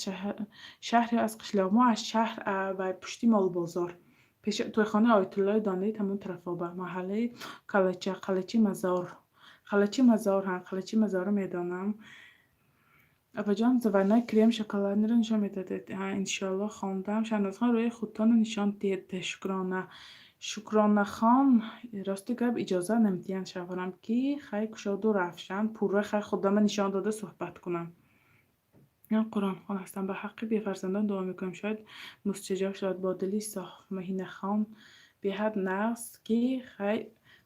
шаҳр ё аз қишлоқ? Мо аз шаҳр, ва пушти молбозор, пеши тӯйхонаи Оятуллои Донаид, ҳамон тарафоба, маҳаллаи Калача, Қалачи Мазор. Қалачи Мазор, ҳа, Қалачи Мазорро медонам. Апаҷон, заварной крем шоколадныйро нишон медодед? Ҳа, иншоаллоҳ, хондам. Шаҳнозхон, рӯи худтонро нишон диҳед. Шукрона. Шукронахон, рости гап, иҷоза намедиҳанд шавҳарам, ки хай кушоду рафшан пурра хай худама нишон дода суҳбат кунам. Ман қуръонхон ҳастам, ба ҳаққи бефарзандон дуо мекунам, шояд мустаҷоб шавад. Бо дили соф. Маҳинахон, беҳад нағз, ки хай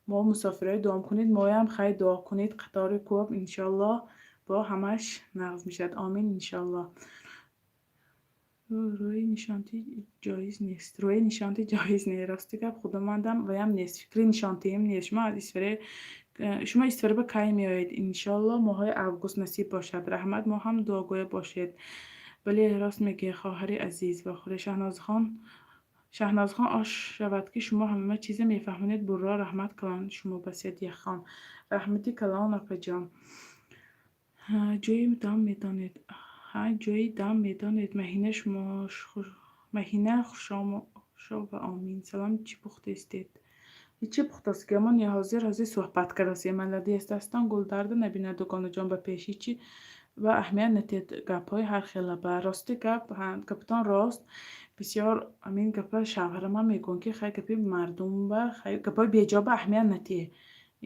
мо мусофирҳое дуо кунед, моям хай дуо кунед, қатори кӯб, иншоаллоҳ, бо ҳамаш нағз мешавад. Омин, иншоаллоҳ. Рӯи нишонтӣ ҷоиз нест. Рӯи нишонтӣ ҷоиз нест. Рости гап, худомандам ваям нест. Фикри нишонтиим нест. Шумо аз Исфара, шумо Исфара ба кай меоед? Иншоаллоҳ, моҳҳои август насиб бошад. Раҳмат, мо ҳам дуогӯя бошед. Бале, рост мегӯӣ, хоҳари азиз. Вохӯрӣ, Шаҳнозхон. Шаҳнозхон, ош шавад, ки шумо ҳама чиза мефаҳмонед. Бурро, раҳмат калон шумо ба, Садияхон. Раҳмати калон, апаҷон. Ҷои дам медонед? Ҳа, ҷои дам медонед? Маҳина, шумо, Маҳина. Шова, омин. Салом, чӣ пухтестед? Ҳечи пухтастгиамон ҳозир суҳбат кардастем. Маладец, дастон гулдарда набинад, дугонаҷон, ба пеш ҳечи ва аҳамият надиҳед гапҳои ҳар хела. Ба рости гап, гапатон рост. Бисёр ҳамин гапа шавҳарамам мегӯянд, ки хай, гапи мардумба, хай, гапҳои беҷоба аҳамият надиҳ.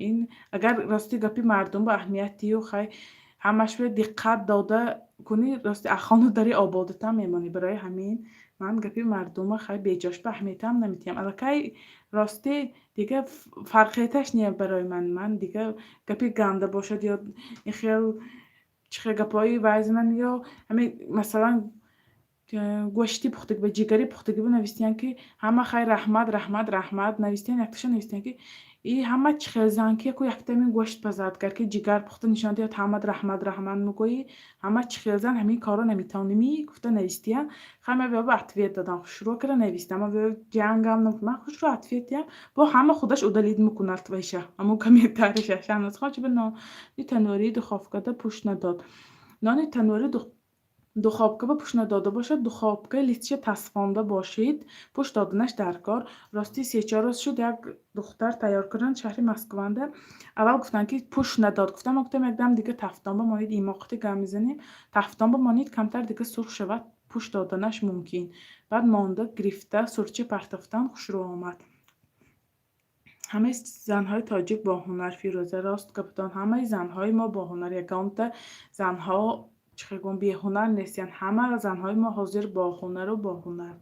Ин агар рости гапи мардумба аҳамият диҳю, хай, ҳамаш диққат дода кунӣ, рости ахону дари ободатам мемонӣ. Барои ҳамин ман гапи мардума, хай, беҷошба аҳамиятам намедиҳам. Аллакай, ростӣ, дига фарқияташ не барои ман. Ман дига гапи ганда бошад ё ин хел чӣ хел гапҳои вайзанан ё ҳамин, масалан, гӯшти пухтагӣ ба ҷигари пухтагӣ навистиянд, ки ҳама, хай, раҳмат, раҳмат, раҳмат навистиянд. Якташа навистиянд, ки и ҳама чӣ хел зан, ки яку яктами гӯшт пазад, гар ки ҷигар пухта нишон диҳад, ҳамат раҳмат, раҳмат мегӯӣ, ҳама чӣ хел зан, ҳамин корро наметавонимӣ, гуфта навистиянд. Хай, ман ба ответ додам, хушрӯ кара навистам. Ман ҷангам, ман хушрӯ ответ диҳам, бо ҳама худаш удалить мекунад вайша, ҳамон комментарияша. Шаҳнозхон, чӣ ба нони танӯрии духовкада пӯш надод? Нони танӯри духовка ба пӯш надода бошад, духовка литша тасфонда бошед, пӯш доданаш дар кор. Рости, 3-4 рӯз шуд, як духтар тайёр карданд шаҳри Москванда. Аввал гуфтанд, ки пӯш надод. Гуфтам, ма гуфтам, якдам дига тафтон бимонед, имоқти гам мезанем, тафтон бимонед, камтар дига сурх шавад, пӯш доданаш мумкин. Баъд монда, гирифта, сурча партофтан, хушрӯ омад. Ҳамаи занҳои тоҷик боҳунар. Фирӯза, рост гапатон, ҳамаи занҳои мо боҳунар. Ягонта занҳо, чӣ хел гӯям, беҳунар нестиянд. Ҳама занҳои мо ҳозир боҳунару боҳунар.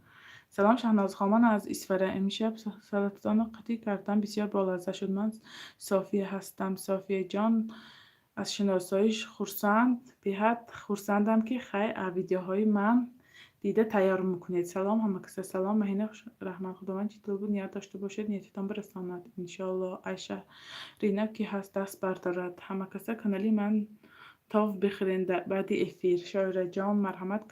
Салом, Шаҳнозхон, ман аз Исфара. Имшаб салататонро қатъӣ кардам, бисёр болаззат шуд. Ман София ҳастам. Софияҷон, аз шиносоиш хурсанд, беҳад хурсандам, ки, хай, видеоҳои ман дида тайёр мекунед. Салом ҳама каса. Салом, Маҳина, раҳмат. Худованд чӣ дил буд, ният дошта бошед, ниятатон бирасонад, иншоалло. Айша Рина, ки ҳаст, даст бардорад. Ҳама каса канали ман тов бихӯрен баъди эфир. Шоираҷон, марҳамат,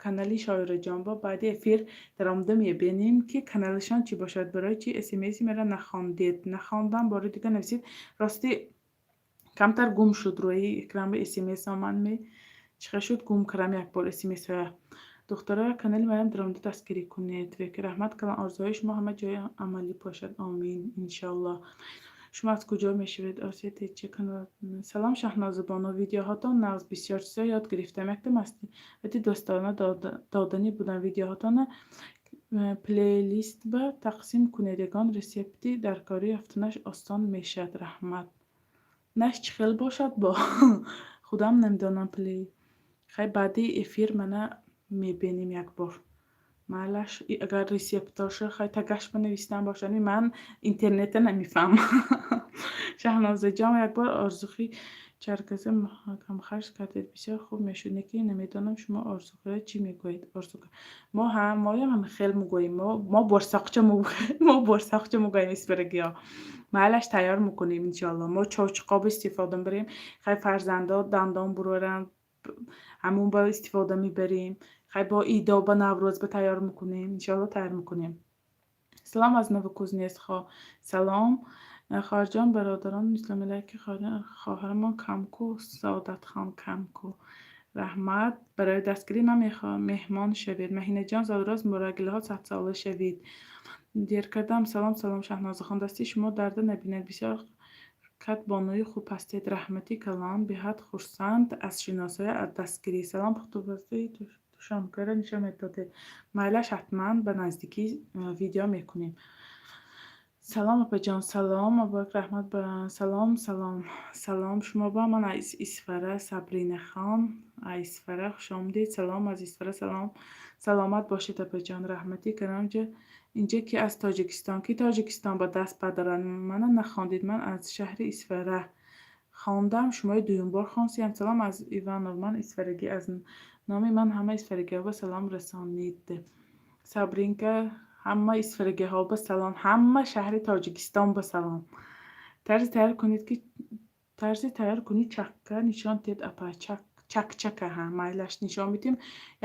канали Шоираҷон бо баъди эфир даромада мебинем, ки каналашон чӣ бошад. Барои чи смси маро нахондед? Нахондам, бори дига нависед. Рости, камтар гум шуд, рӯи экран ба смс омад, чихел шуд, гум кардам як бор смсҳоя. Духтаро, канали маям даромада дастгирӣ кунед. Веки раҳмат калон, орзуҳои шумо ҳама ҷои амалӣ бошад, омин, иншоаллоҳ. Шумо аз куҷо мешавед? Осия течи канал. Салом, Шаҳнозабону, видеоҳотон нағз, бисёр чизо ёд гирифтам. Якта маслиҳати дӯстона доданӣ будам: видеоҳотонро плейлистба тақсим кунед, ягон рецепти даркорӣ ёфтанаш осон мешавад. Раҳмат. Наш чӣ хел бошад, бо худам намедонам. Плей, хай, баъди эфир мана мебинем як бор. Майлаш, агар рецептоша, хай, тагашба навистан бошад, ман интернета намефаҳмам. Шаҳнозаҷон, як бор орзухи чарказа камхарҷ кардед, бисёр хуб мешуд. Неки намедонам, шумо орзухиро чӣ мегӯед. Орзука мо ҳам, моям ҳам хел мегӯем. Мо борсоқча, мо борсоқча мегӯем исфарагиҳо. Майлаш, тайёр мекунем, иншоалло. Мо чочқоб истифода мебарем. Хай, фарзандо дандон буроранд, ҳамон ба истифода мебарем. Хай, бо идо, ба Наврӯз ба тайёр мекунем, иншоалло, тайёр мекунем. Салом аз Новокузнецк. Салом, хоҳарҷон, бародарон исломилайки хоҳарамон камку, Саодатхон камку. Раҳмат барои дастгирӣ. Ман мехоҳам меҳмон шавед. Маҳинаҷон, зодрӯз муборак, илоҳо 100 сола шавед. Дер кардам. Салом, салом, Шаҳнозахон, дасти шумо дарда набинад, бисёр кат бонуи хуб ҳастед. Раҳмати калон, беҳад хурсанд аз шиносоӣ, аз дастгирӣ. Салом, пухтупазии тушёнкаро нишон медодед. Майлаш, ҳатман ба наздикӣ видео мекунем. Салом, апаҷон, салом, муборак, раҳмат. Салом, салом, салом шумо ба ман аз Исфара Сабринахон, аз Исфара хушомадед. Салом аз Исфара, салом, саломат бошед, апаҷон, раҳмати калон. Инҷа ки аз Тоҷикистон, ки Тоҷикистон ба даст бардорад? Мана нахондед, ман аз шаҳри Исфара хондам, шумои дуюмбор хонсиям. Салом аз Иванов, ман исфарагӣ, аз номи ман ҳама исфарагиҳо ба салом расонид. Сабринка, ҳама исфарагиҳо ба салом, ҳама шаҳри Тоҷикистон ба салом. Тарзи тайёр кунед, ки тарзи тайёр кунӣ чакка нишон диҳед, апа. Чакчака, ҳа, майлаш, нишон медиҳем.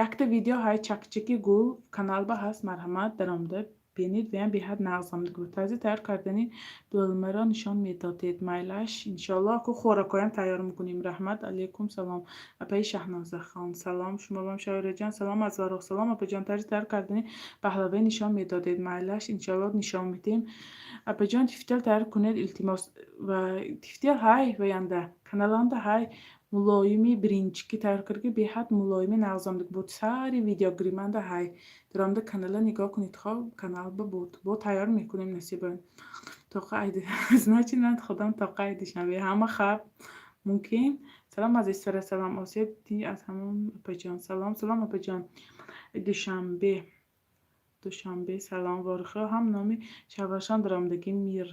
Якта видео ҳай, чакчаки гул, каналба ҳаст, марҳамат, даромада. Бинед, ваям беҳад нағзам. Тарзи тайёр кардани дулмаро нишон медодед. Майлаш, иншоалло, ку хӯрокҳоям тайёр мекунем. Раҳмат, алейкум салом. Апаи Шаҳнозахон, салом. Шумоам, Шоираҷон, салом аз Вароқ. Салом, апаҷон, тарзи тайёр кардани паҳлавӣ нишон медодед. Майлаш, иншоалло, нишон медиҳем. Апаҷон, тефтел тайёр кунед, илтимос. Ва тефтел ҳай ваянда каналанда ҳай, мулоими биринҷики тайёр карда, беҳад мулоими нағзомдик буд. Сари видеогриманда ҳай даромада канала нигоҳ кунед. Хоб, каналба буд, бо тайёр мекунем, насиба. Тоқа значит, ман худам тоқаи Душанбе ҳама хаб мумкин. Салом аз Исфара, салом, Осиё аз ҳамон апаҷон. Салом, салом, апаҷон, Душанбе, Душанбе, салом. Ворихо ҳам номи шавҳаршон даромадагӣ Мир.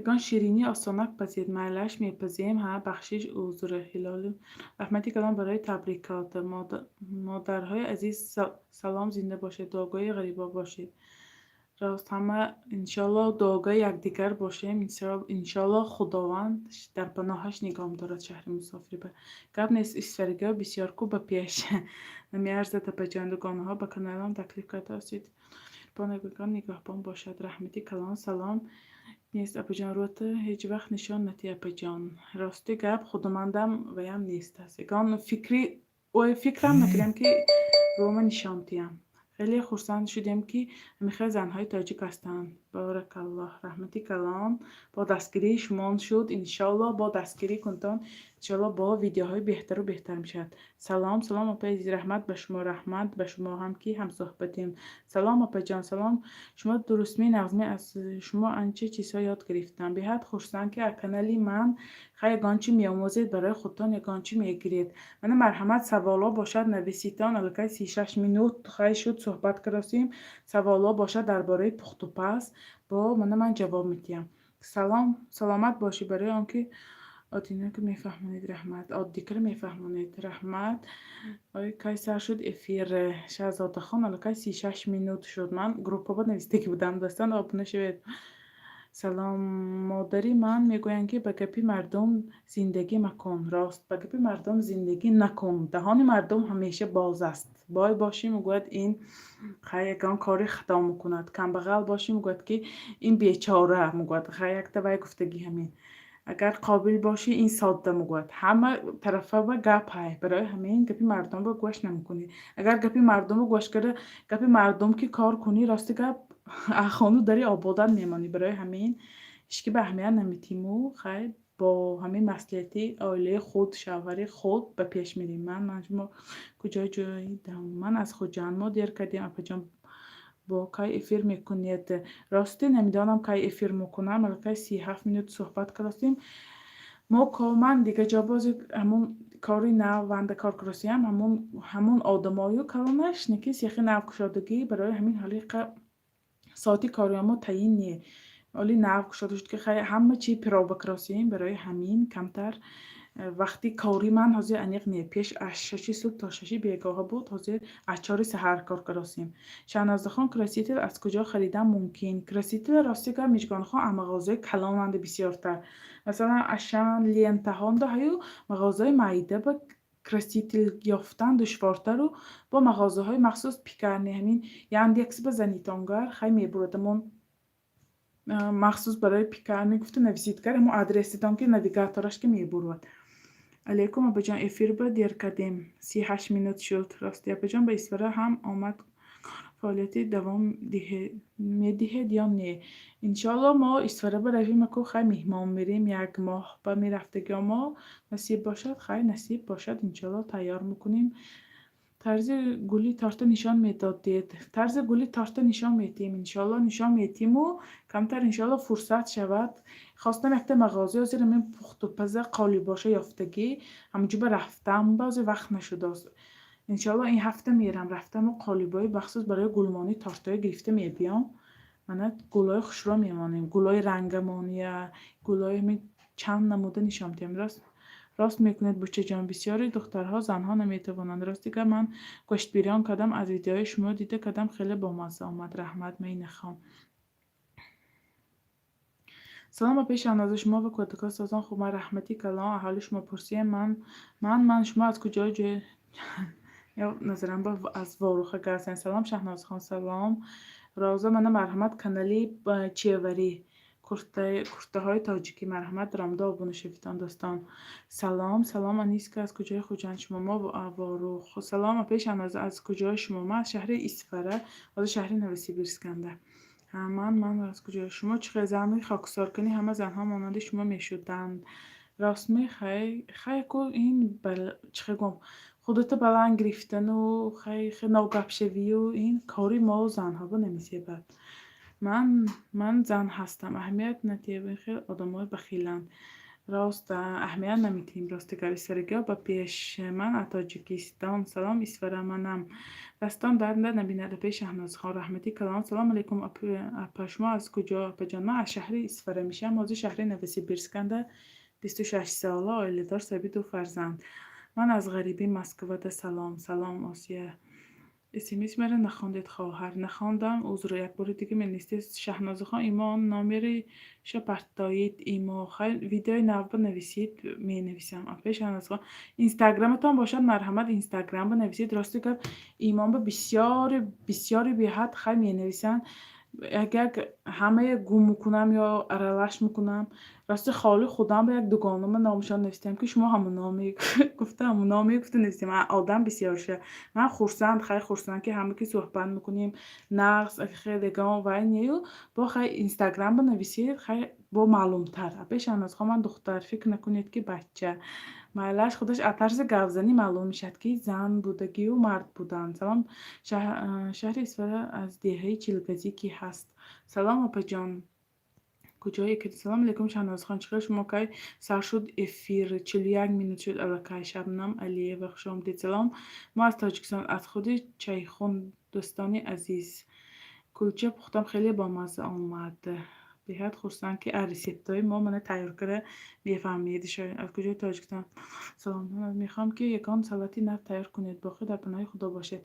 Ягон ширинии осонак пазед. Майлаш, мепазем. Ҳа, бахшиш, узр. Ҳилоли, раҳмати калон барои табрикот. Модарҳои азиз, салом, зинда бошед, дуогӯи ғарибо бошед. Рост, ҳама иншоалло дуогӯи якдигар бошем. Иншоалло, Худованд дар паноҳаш нигоҳ дорад шаҳри мусофириба. Гап нест, исфаригиҳо бисёр ку ба пеш намеарзад, апаҷон. Дугонаҳо ба каналам таклиф кардаостед, нигаҳбон бошад. Раҳмати калон, салом. Нест, апаҷон, рӯта ҳеҷ вақт нишон надиҳ, апаҷон. Рости гап, худумандам ваям нест аст. Ягон фикри ой фикрам накардам, ки рӯма нишон диҳам. Хеле хурсанд шудем, ки ҳамихел занҳои тоҷик ҳастанд. Боракаллоҳ, раҳмати калон. Бо дастгирии шумон шуд, иншоалло, бо дастгирӣ кунтон, иншоалло, бо видеоҳои беҳтару беҳтар мешавад. Салом, салом, апаи азиз, раҳмат ба шумо, раҳмат ба шумо ҳам, ки ҳамсӯҳбатем. Салом, апаҷон, салом. Шумо дурустми, нағзми? Аз шумо анча чизҳо ёд гирифтам. Беҳад хурсанд, ки аз канали ман хай ягон чӣ меомӯзед, барои худтон ягон чӣ мегиред. Мана, марҳамат, саволҳо бошад, нависитон. Аллакай 36 минут хай шуд, суҳбат кардостем. Саволҳо бошад дар бораи пухтупаз, бо мана ман ҷавоб медиҳам. Салом, саломат бошӣ, барои он ки оддинака мефаҳмонед, раҳмат. Оддикара мефаҳмонед, раҳмат. Ой, кай сар шуд эфир, Шаҳзодахон? Аллакай 36 минут шуд. Ман группаба навистагӣ будам, дӯстон, обуна шавед. Салом, модари ман мегӯянд, ки ба гапи мардум зиндагӣ макун. Рост, ба гапи мардум зиндагӣ накун. Даҳони мардум ҳамеша боз аст. Бой бошӣ, мегӯяд, ин хай ягон кори хато мекунад, камбағал бошӣ, мегӯяд, ки ин бечора, мегӯяд. Хай якта вай гуфтагӣ ҳамин. Агар қобил бошӣ, ин содда, мегӯяд. Ҳама тарафаба гап ҳай. Барои ҳамин гапи мардумро гӯш намекунӣ. Агар гапи мардумро гӯш карда, гапи мардум ки кор кунӣ, рости гап, хону дари ободан мемонӣ. Барои ҳамин ҳеҷ ки ба аҳамият намедиҳиму хай бо ҳамин маслиҳати оилаи худ, шавҳари худ ба пеш мерем. Ман шумо куҷо ҷойдам? Ман аз Хуҷанд. Мо дер кардем, апаҷон. Бо кай эфир мекунед? Ростӣ, намедонам, кай эфир мекунам. Аллакай 37 минут суҳбат кардастем. Мо ман дига ҷо бози ҳамун кори нав ванда кор кардастиам, ҳамун одамою калонаш неки сехи нав кушодагӣ. Барои ҳамин ҳоли соати кориамо таъин не. Оли нав кушода шуд, ки хай ҳама чи проба кардастем. Барои ҳамин камтар вақти кори ман ҳозир аниқ не. Пеш аз 6-и субҳ то 6-и бегоҳа буд, ҳозир аз 4-и саҳар кор кардастем. Шаҳнозахон, краситель аз куҷо харидан мумкин? Краситель, рости гап, Мижгонхон, аз мағозаи калонанда бисёртар. Масалан, Ашан, Лентаҳонда ҳаю мағозаи майда ба краситель ёфтан душвортару бо мағозаҳои махсус пекарни, ҳамин Яндекс базанитонгар, хай мебурад. Ҳамон махсус барои пекарни гуфта нависед гар, ҳамон адреситон ки навигатораш ки мебурад. Алейкум, апаҷон, эфирба дер кардем, 38 минут шуд. Рости, апаҷон, ба Исфара ҳам омад, фаъолияти давом медиҳед ё не? Иншоалло, мо Исфара баравем, аку хай меҳмон мерем, як моҳ ба мерафтагиҳо мо насиб бошад, хай насиб бошад, иншоалло, тайёр мекунем. Тарзи гули торта нишон медодед. Тарзи гули торта нишон медиҳем, иншоалло, нишон медиҳиму камтар, иншоалло, фурсат шавад. Хостам якта мағоза ҳозир ҳамин пухтупаза қолибоша ёфтагӣ, ҳамонҷо ба рафтам, ба ҳозир вақт нашудааст. Иншоалло, ин ҳафта мерам, рафтаму қолибои махсус барои гулмонии тортҳое гирифта мебиём. Мана, гулҳои хушрӯ мемонем, гулҳои рангамония, гулҳои ҳамин чанд намуда нишон медиҳем. Рост, рост мекунед, бучаҷон, бисёри духтарҳо, занҳо наметавонанд. Рости гап, ман гӯштбирён кардам, аз видеои шумо дида кардам, хеле бомазза омад. Раҳмат, Майнахон. Салом, апаи Шаҳноза, шумо ва кӯдакҳо созон хуб? Ман раҳмати калон, аҳоли шумо пурсием. Ман шумо аз куҷо ҷой Ё назарам ба аз Воруха гап. Салом, Шаҳнозхон, салом. Роза, мана, марҳамат, канали чеварӣ, куртаҳои тоҷикӣ, марҳамат, рамдо обуна шавитон, дӯстон. Салом, салом, Аниска, аз куҷои Хуҷанд шумо? Мо Ворух. Салом, апаи Шаҳноза, аз куҷои шумо? Ман аз шаҳри Исфара, ҳозир шаҳри Новосибирсканда. Ман аз куҷои шумо? Чӣ хел зани хоксоркунӣ, ҳама занҳо монанди шумо мешуданд. Рост мехай? Хай, ку ин чӣ хел гӯям, худата баланд гирифтану хай ногапшавию ин кори мо занҳоба намезебад. Ман зан ҳастам, аҳамият надиҳем, ин хел одамои бахиланд. Рост, аҳамият намедиҳем, рости гап, исфарагиҳо ба пеш. Ман аз Тоҷикистон. Салом, Исфара, манам. Дастон дард набинад, апаи Шаҳнозхон, раҳмати калон. Салом алейкум, апа, шумо аз куҷо, апаҷон? Ман аз шаҳри Исфара мешавам, ҳозир шаҳри Новосибирсканда, 26 сола, оиладор, соҳиби ду фарзанд. Ман аз ғарибӣ Москвада. Салом, салом, Осия. СМС маро нахондед, хоҳар? Нахондам, узр, як бори дига менависед. Шаҳнозахон, имо номериша партоид, имо. Хайр, видеои нав бинависед, менависам. Апаи Шаҳнозахон, инстаграматон бошад, марҳамат, инстаграм бинависед. Рости гап, имонба бисёри бисёри беҳад хай менависанд, як як ҳамае гум мекунам ё аралаш мекунам. Рости, холи худам ба як дугонама номашон навистам, ки шумо ҳамономе гуфта, ҳамономе гуфта навистем. Одам бисёр ша. Ман хурсанд, хай, хурсанд, ки ҳама ки суҳбат мекунем, нағз, хелегон вай нею бо. Хай, инстаграм бинависед, хай, бо маълумтар. Апаи Шаҳнозхон, ман духтар, фикр накунед, ки бача. Майлаш, худаш аз тарзи гапзанӣ маълум мешавад, ки зан будагию мард будан. Салом, шаҳри Исфара, аз деҳаи Чилгазӣ кӣ ҳаст? Салом, апаҷон, куҷое ки. Салом алейкум, Шаҳнозхон, чӣ хел шумо? Кай сар шуд эфир? 41 минут шуд аллакай. Шабнам Алиева, хушомадед. Салом, мо аз Тоҷикистон, аз худи Чайхун. Дӯстони азиз, кулча пухтам, хеле бомазза омад. Беҳад хурсанд, ки аз рецептҳои мо мана тайёр карда мефаҳмед. Аз куҷои Тоҷикистон? Салом, мехоҳам, ки ягон салати нав тайёр кунед. Боқӣ дар паноҳи Худо бошед.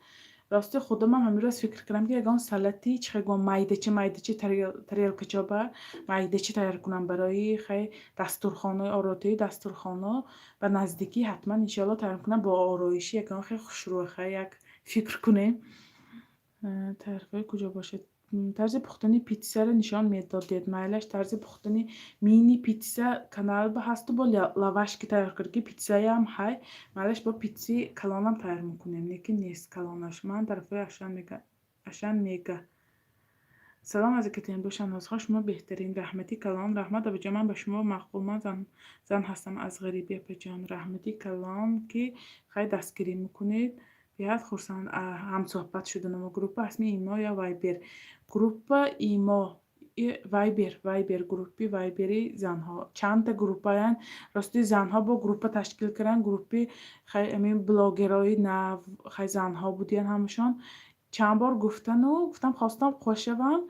Рости, худамам ҳамин рӯз фикр кардам, ки ягон салати, чӣ хел гӯям, майдача майдача, тарелкачоба майдача тайёр кунам барои хай дастурхонаи оротии дастурхоно ба наздикӣ ҳатман, иншоалло, тайёр кунам бо ороиши ягон хел хушрӯ. Хай, як фикр кунем. Таърифҳои куҷо бошед? Тарзи пухтани питсаро нишон медодед, майлаш. Тарзи пухтани мини питса каналба ҳасту, бо лаваш ки тайёр кард, ки питсаям ҳай, майлаш, бо питси калонам тайёр мекунем, лекин нест калонаш. Ман тарафҳои Ашан Мега. Салом аз Екатеринбург, Шаҳнозхон, шумо беҳтарин, раҳмати калон. Раҳмат, апаҷон, ман ба шумо маъқул. Ман зан ҳастам, аз ғарибӣ. Апаҷон, раҳмати калон, ки хай дастгирӣ мекунед. Беҳад хурсанд ҳамсӯҳбат шуданамо. Группа ҳастми имо ё Вайбер? Группа имо, Вайбер, Вайбер, группи Вайбери занҳо. Чандта группаянд, рости, занҳо бо группа ташкил карданд, группи хай амин блогерҳои нав, хай, занҳо будиянд ҳамашон. Чанд бор гуфтану гуфтам, хостам қош шавам,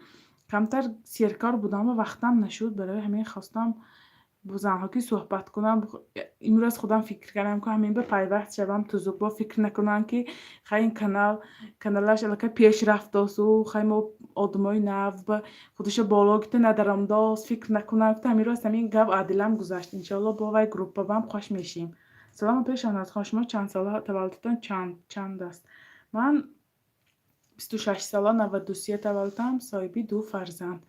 камтар серкор будам ва вақтам нашуд. Барои ҳамин хостам бо занҳо ки суҳбат кунам. Имрӯз худам фикр кардам, ки ҳамин ба пайваст шавам, тузук бо фикр накунанд, ки хай, ин канал, каналаш аллакай пеш рафтосу, хай, мо одамои нав ба худашо боло гирифта надаромдост, фикр накунанд. Гуфтам, ҳамин рӯз ҳамин гап аз дилам гузашт. Иншоалло, бо вай группабам хош мешем. Салом, апаи Шаҳнозхон, шумо чанд сола, таваллудтон чанд аст? Ман 26 сола, 93 таваллудам, соҳиби ду фарзанд.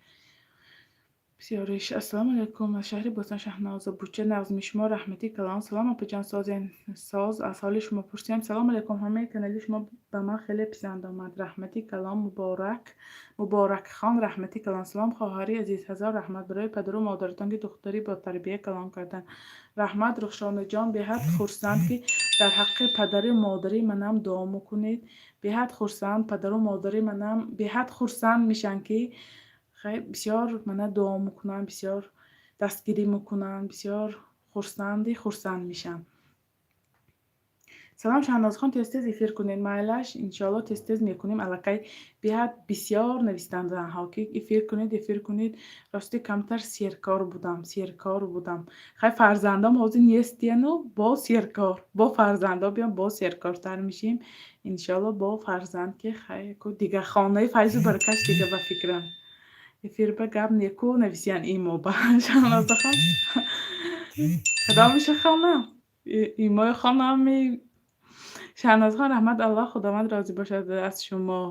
Бисёриш. Ассалому алайкум, аз шаҳри Бостон Шаҳноза Буча, нағзми шумо? Раҳмати калон. Салом, апаҷон, созен, соз, аз ҳоли шумо пурсиям. Салом алайкум, ҳамаи канали шумо ба ман хеле писанд омад. Раҳмати калон, Муборак Муборакхон, раҳмати калон. Салом, хоҳари азиз, ҳазор раҳмат барои падару модаратон, ки духтари ботарбия калон карданд. Раҳмат, Рухшонаҷон, беҳад хурсанд, ки дар ҳаққи падару модари манам дуо мекунед. Беҳад хурсанд, падару модари манам беҳад хурсанд мешаванд, ки хай бисёр мана дуо мекунанд, бисёр дастгирӣ мекунанд, бисёр хурсанди хурсанд мешавам. Салом, Шаҳнозхон, тез тез эфир кунед. Майлаш, иншоалло, тез тез мекунем. Аллакай беҳад бисёр навистанд занҳо, ки эфир кунед, эфир кунед. Рости, камтар серкор будам, серкор будам. Хай, фарзандом ҳозир нестияну бо серкор, бо фарзандо биём, боз серкортар мешем, иншоалло. Бо фарзанд ки хай ку дига хонаи файзу баракаш дига ба фикрам. Эфир ба гап неку нависиян имо ба Шаҳнозахон. Кадомиша хонам? Имои хонами. Шаҳнозхон, раҳмат, Аллоҳ Худованд розӣ бошад аз шумо.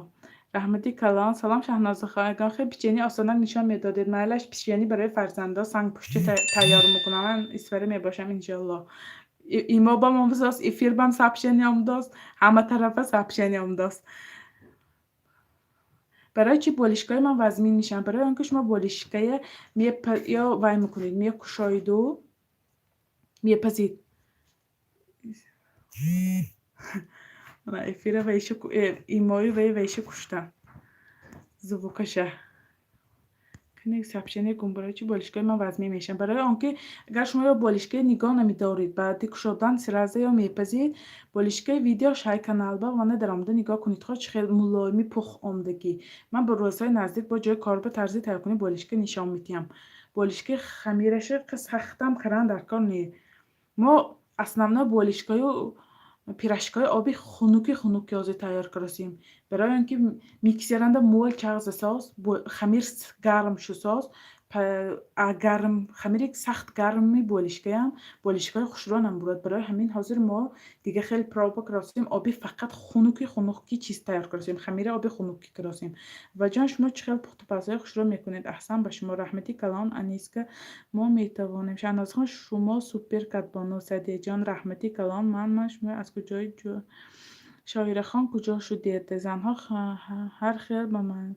Раҳмати калон. Салом, Шаҳнозахон. Ягон хел печенье осонак нишон медодед. Майлаш, печенье барои фарзандо сангпушти тайёр мекунам. Ман Исфара мебошам, иншоаллоҳ. Имо бам омдост, эфир бам сообщение омдост, ҳама тарафа сообщение омдост. Барои чӣ болишкаи ман вазмин мешаванд? Барои он ки шумо болишкая ё вай мекунед, мекушоиду мепазид. Эфира вайша, имои вай вайша куштам. Звукаша. Сообщение кун, барои чӣ болишкаи ман вазмин мешаванд? Барои он ки агар шумо ё болишкаи нигоҳ намедоред, баъди кушодан сразу ё мепазид, болишкаи видео шай каналба вана даромада нигоҳ кунед, хо чӣ хел мулоими пух омдагӣ. Ман ба рӯзҳои наздик бо ҷои кор ба тарзи тайёркунии болишка нишон медиҳам. Болишкаи хамираша сахтам кардан дар кор не. Мо основной болишкаю пирожкаи оби хунуки хунук ҳозир тайёр карасем. Барои он ки миксеранда мӯл чағза соз, хамир гарм шу соз, гарм хамири сахт гарми болишкаям болишкаи хушрӯ намебурад. Барои ҳамин ҳозир мо дига хеле проба карасем, оби фақат хунуки хунуки чиз тайёр карасем, хамири оби хунукӣ карасем. Ваҷон, шумо чӣ хел пухтупазҳои хушрӯ мекунед? Аҳсан ба шумо, раҳмати калон, Аниска. Мо метавонем. Шаҳнозхон, шумо супер кадбону. Садияҷон, раҳмати калон. Ман шумо аз куҷои Шоирахон, куҷо шудед? Занҳо ҳар хел ба ман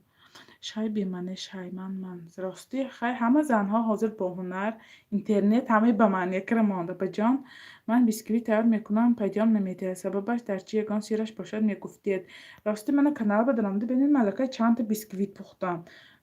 шай бемаъне шай ман ман. Ростӣ, хай, ҳама занҳо ҳозир бо ҳунар, интернет ҳамаи ба маъне кира монда. Баҷон, ман бисквит тайёр мекунам, пайдоам намедиҳад. Сабабаш дар чӣ? Ягон сираш бошад, мегуфтед. Ростӣ, мана канал ба даромада бинед, малакай чандта бисквит пухтам.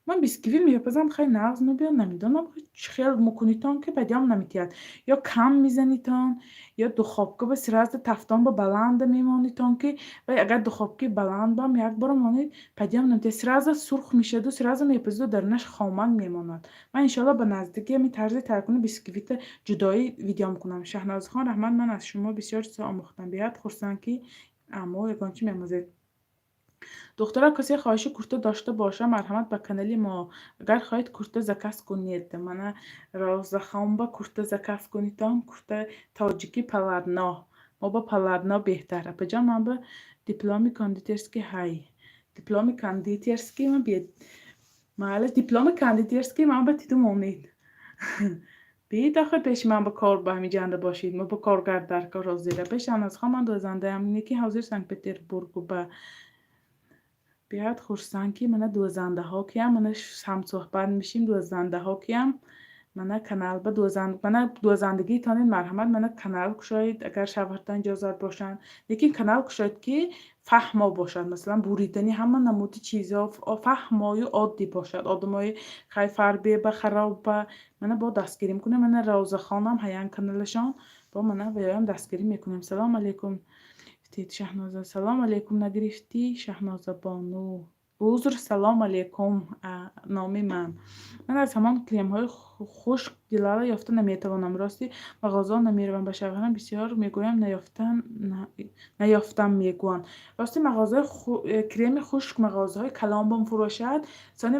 Ман бисквит мепазам, хай, нағз мебиёд, намедонам чӣ хел мекунитон, ки пайдоам намедиҳад. Ё кам мезанитон, ё духовка ба сразу тафтон ба баланда мемонитон, ки вай агар духовкаи баланд бам як бора монед, пайдоам намедиҳад. Сразу сурх мешаду сразу мепазиду дарунаш хомак мемонад. Ман иншоалло ба наздикӣ ҳамин тарзи тайёркунии бисквита ҷудоӣ видео мекунам. Шаҳнозхон, раҳмат, ман аз шумо бисёр чизҳо омӯхтам. Беҳад хурсанд, ки мо ягон чӣ меомӯзед. Духтара, касе хоҳиши курта дошта боша, марҳамат ба канали мо. Агар хоҳед, курта заказ кунед. Мана Розахонба курта заказ кунедтон, курта тоҷикӣ полотно. Мо ба полотно беҳтар. Апаҷон, ман ба дипломи кондитерский ҳай. Дипломи кондитерский ман майли, дипломи кондитерский ман ба тиду монед. Биед охир пеши ман ба кор, ба ҳамин ҷанда бошед. Мо ба коргар дар кор ҳозира. Пеш Шаҳнозхон, ман дӯзандаям, ки ҳозир Санкт-Петербургу ба беҳад хурсанд, ки мана дӯзандаҳо киям, мана ҳамсӯҳбат мешим, дӯзандаҳо киям, мана канал ба мана дӯзандагитонед, марҳамат, мана канал кушоед, агар шавҳартон иҷозат бошанд. Лекин канал кушоед, ки фаҳмо бошад, масалан, буридани ҳама намуди чизҳо фаҳмою оддӣ бошад. Одамои хай фарбе ба хароб ба мана бо дастгирӣ мекунем. Мана Розахонам ҳаян каналашон бо мана ваёям дастгирӣ мекунем. Салом алейкум, Шаҳноза. Салом алейкум нагирифтӣ, Шаҳноза бону. Узр, салом алейкум, номи ман. Ман аз ҳамон кремҳои хушк дилала ёфта наметавонам. Рости, мағозаҳо намеравам. Ба шавҳарам бисёр мегӯям, наёфтам мегӯянд. Рости, мағозаи креми хушк мағозаҳои калон бом фурӯшад. Сони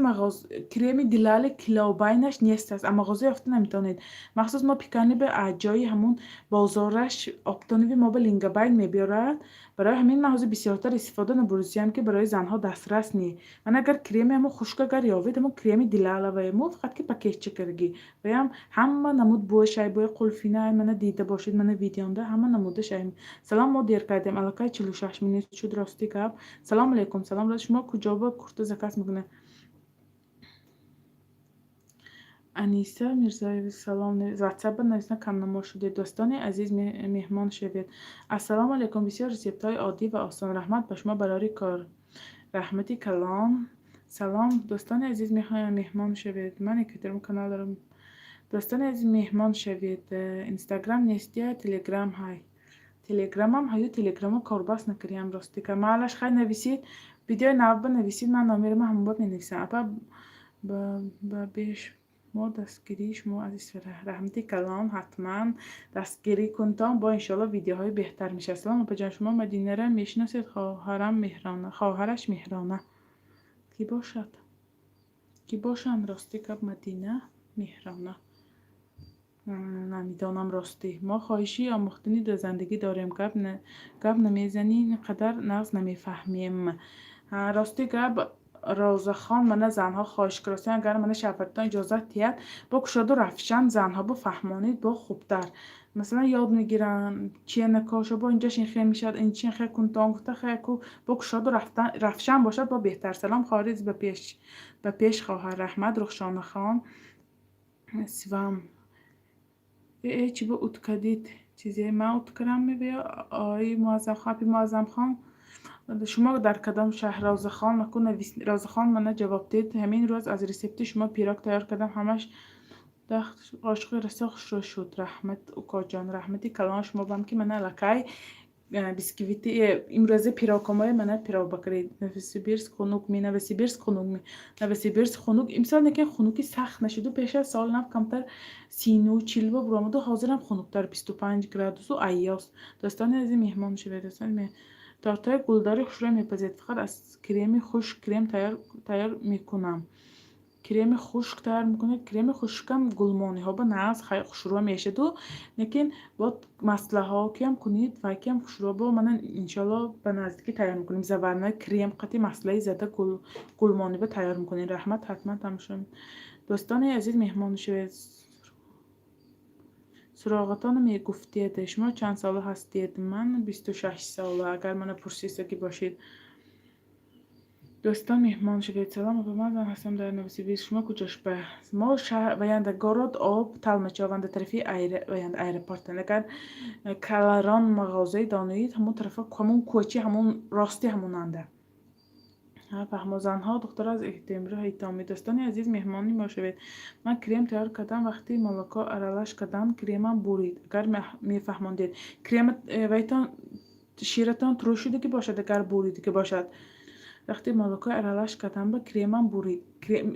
креми дилали килобайнаш нест аст. А мағоза ёфта наметавонед. Махсус мо пекарни ба ҷои ҳамун бозораш оптонови мо ба лингабайн мебиёрад. Барои ҳамин ман ҳозир бисёртар истифода набурдисиям, ки барои занҳо дастрас не. Ман агар креми ҳамун хушк агар ёвед, ҳамун креми дилалавае мо фақат ки пакетча кардагӣ. Ваям ҳама намуд бӯи бӯи қулфина, мана дида бошед, мана видеонда ҳама намудаш. Салом, мо дер кардем, аллакай 46 минут шуд, рости гап. Салом алейкум, салом. Шумо куҷо ба курта заказ мекунед? Аниса Мирзоева, салом. Ватсапа нависна, камнамо шудед. Дӯстони азиз, меҳмон шавед. Ассалому алайкум. Бисёр рецептҳои оддӣ ва осон. Раҳмат ба шумо, барори кор. Раҳмати калон. Салом, дӯстони азиз, меҳмон шавед. Ман Екатерин канал дорам. Дӯстони азиз, меҳмон шавед. Инстаграм нестия, Телеграм ҳай. Телеграмам ҳаю, Телеграмо корбас накардиам, рости ка. Маълаш, хай, нависед. Видеои навба нависед, ман номерама ҳамон бор менависам. Апа, ба беш мо дастгирии шумо аз Исфара. Раҳмати калон, ҳатман дастгирӣ кунтон, бо иншоалло видеоҳои беҳтар мешавад. Салом, апаҷон, шумо Мадинара мешиносед? Хоҳарам Меҳрона, хоҳараш Меҳрона. Кӣ бошад? Кӣ бошанд, рости гап, Мадина, Меҳрона? Намедонам, ростӣ. Мо хоҳиши омӯхтани дӯзандагӣ дорем, гап намезанӣ, ин қадар нағз намефаҳмем. Рости гап, Розахон, мана занҳо хоҳиш кардастанд, агар мана шавҳартон иҷозат диҳад, бо кушоду равшан занҳо бифаҳмонед, бо хубтар. Масалан, ёд мегиранд, чия накоша, бо инҷаш ин хел мешавад, инчи ин хел кунтон гуфта, хел бо кушоду равшан бошад, бо беҳтар. Салом, хоҳари, ба пеш, хоҳар. Раҳмат, Рухшонахон. Свам. Э, чӣ бо ут кардид? Чизе ман ут кардам мебиё? Ои Муаззамхон, апи Муаззамхон, шумо дар кадом шаҳр, Розахон? Маку Розахон, мана ҷавоб диҳед. Ҳамин рӯз аз рецепти шумо пирог тайёр кардам, ҳамаш 10 қошуқи расо хушрӯ шуд. Раҳмат, укоҷон, раҳмати калон шумо бам, ки мана аллакай бисквити имрӯза пирогҳомои мана пирог бакаред. Новосибирск хунук ми, Новосибирск хунук ми, Новосибирск хунук. Имсол неки хунуки сахт нашуду, пеш аз соли нав камтар 30-40 ба буромаду, ҳозирам хунуктар, 25 градусу айёз. Дӯстони азиз, меҳмон шавед. Дӯстони, тортҳои гулдори хушрӯ мепазед? Фақат аз креми хушк крем тайёр мекунам. Креми хушк тайёр мекунед? Креми хушкам гулмониҳо ба нағз хушрӯ мешаду, лекин бо маслаҳо киам кунед, вай киам хушрӯ. Бо мана, иншоалло, ба наздикӣ тайёр мекунем. Заварной крем қати маслаи зада гулмониба тайёр мекунем. Раҳмат, ҳатман тамошо. Дӯстони азиз, меҳмон шавед. Суроғатонро мегуфтед. Шумо чанд сола ҳастед? Ман 26 сола, агар мана пурсиста ки бошед. Дӯстон, меҳмон шавед. Салом, апа, ман зан ҳастам дар Новосибирск. Шумо куҷошба? Мо ваянда город об Толмачёванда, тарафи ваянда аэропортанд. Агар Каларон мағозаи доноид, ҳамон тарафа, ҳамон кӯчи, ҳамон рости ҳамонанда. Фаҳмо, занҳо, духтаро аз эҳтимрӯ ҳайтомӣ. Дӯстони азиз, меҳмони мо шавед. Ман крем тайёр кардам, вақти молоко аралаш кардам, кремам бурид. Агар мефаҳмондед. Крем вайтон ширатон туруш шудагӣ бошад, агар буридагӣ бошад. Вақте молокои аралаш кардам, ба кремам бурид.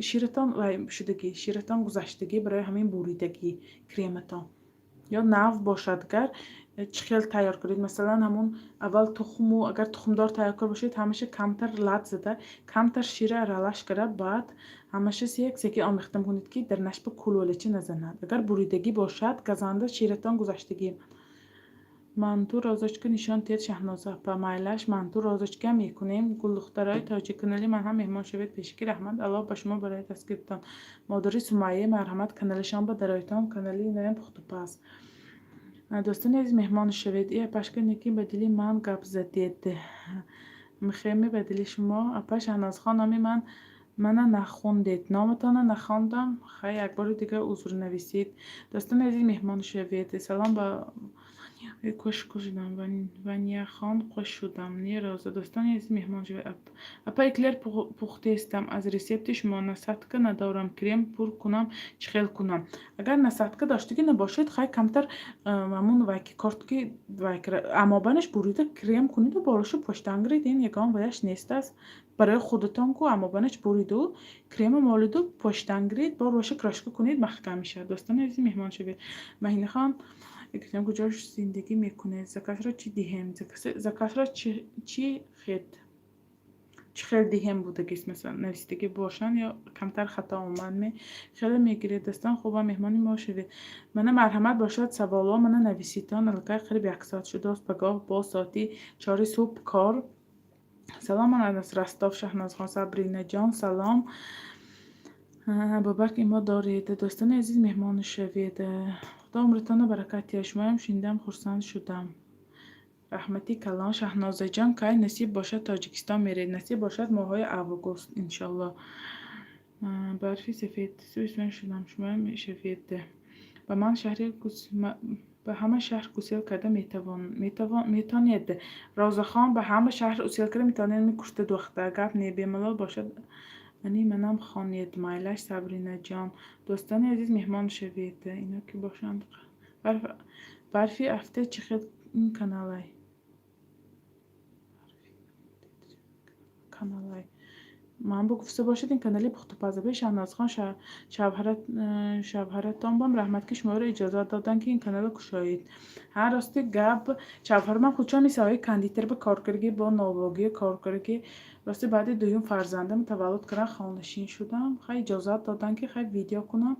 Ширатон вай шудагӣ, ширатон гузаштагӣ, барои ҳамин буридагӣ крематон. Ё нав бошад, агар чӣ хел тайёр кунед? Масалан, ҳамон аввал тухму, агар тухмдор тайёр карда бошед, ҳамаша камтар лат зада, камтар шира аралаш карда, баъд ҳамаша сек секин омехта мекунед, ки дар нашба кулолача назанад. Агар буридагӣ бошад, газанда ширатон гузаштагӣ. Манту розочка нишон диҳед, Шаҳноза апа. Майлаш, манту розочка мекунем. Гулдухтарои тоҷик, канали ман ҳам меҳмон шавед. Пешакӣ раҳмат, Аллоҳ ба шумо барои дастгиритон. Модари Сумайя, марҳамат, каналашон ба дароитон, канали иноям пухтупаз. Дӯстони азиз, меҳмон шавед. И апашка, неки ба дили ман гап задед. Мехеме ба дили шумо. Апа Шаҳнозхон, номи ман мана нахондед. Номатонро нахондам. Хай, як бори дигар узр нависед. Дӯстони азиз, меҳмон шавед. Салом, ба кош шудам. Ванияхон, қош шудам. Не, Роза. Дӯстони азиз, меҳмон шавед. Апа, эклер пухтестам аз рецепти шумо, насадка надорам, крем пур кунам, чӣ хел кунам? Агар насадка доштагӣ набошед, хай, камтар ҳамун вайки кортки амобанаш бурида крем куниду болошу поштан гиред, ин ягон ваяш нест аст. Барои худатон ку амобанаш буриду крема молиду поштан гиред, бо роша крошка кунед, маҳкам мешавад. Дӯстони азиз, меҳмон шавед. Маҳинахон, гуфтем, куҷо зиндагӣ мекунед? Заказро чӣ диҳем? Заказро чӣ хед чӣ хел диҳем будагист, масалан, нависидагӣ бошанд ё камтар хато омад ме? Хеле мегиред. Дӯстон, хуба, меҳмони мо шавед. Мана, марҳамат бошад, саволҳо мана нависитон. Аллакай қариб як соат шудааст, пагоҳ боз соати 4-и субҳ кор. Салом, ман аз Ростов, Шаҳнозхон. Сабринаҷон, салом. Бобак имо доред. Дӯстони азиз, меҳмон шавед. Худо умритонро баракат диҳад. Шумоям шунидам, хурсанд шудам. Раҳмати калон, Шаҳнозаҷон. Кай насиб бошад, Тоҷикистон меред? Насиб бошад, моҳҳои август, иншолло. Барфи сафед сӯйсӯн шудам. Шумоям мешавед. Ба ман шаҳри ба ҳама шаҳр гусел карда метавонед. Розахон, ба ҳама шаҳр гусел карда метавонед, мекушта духта. Гап не, бемалол бошад. Ани манам хонед. Майлаш, Сабринаҷон. Дӯстони азиз, меҳмон шавед. Ино ки бошанд. Барфи афте чӣ хел ин каналай? Каналай. Ман бо гуфта бошед, ин канали пухтупазаби Шаҳнозхон. Шавҳаратон бам раҳмат, ки шуморо иҷозат доданд, ки ин каналро кушоед. Ҳа, рости гап, шавҳарман худшон соҳаи кондитер ба коркарги, бо новогӣ коркарги. Рости, баъди дуюм фарзандам таваллуд кардан, хонашин шудам. Хай, иҷозат доданд, ки хай, видео кунам.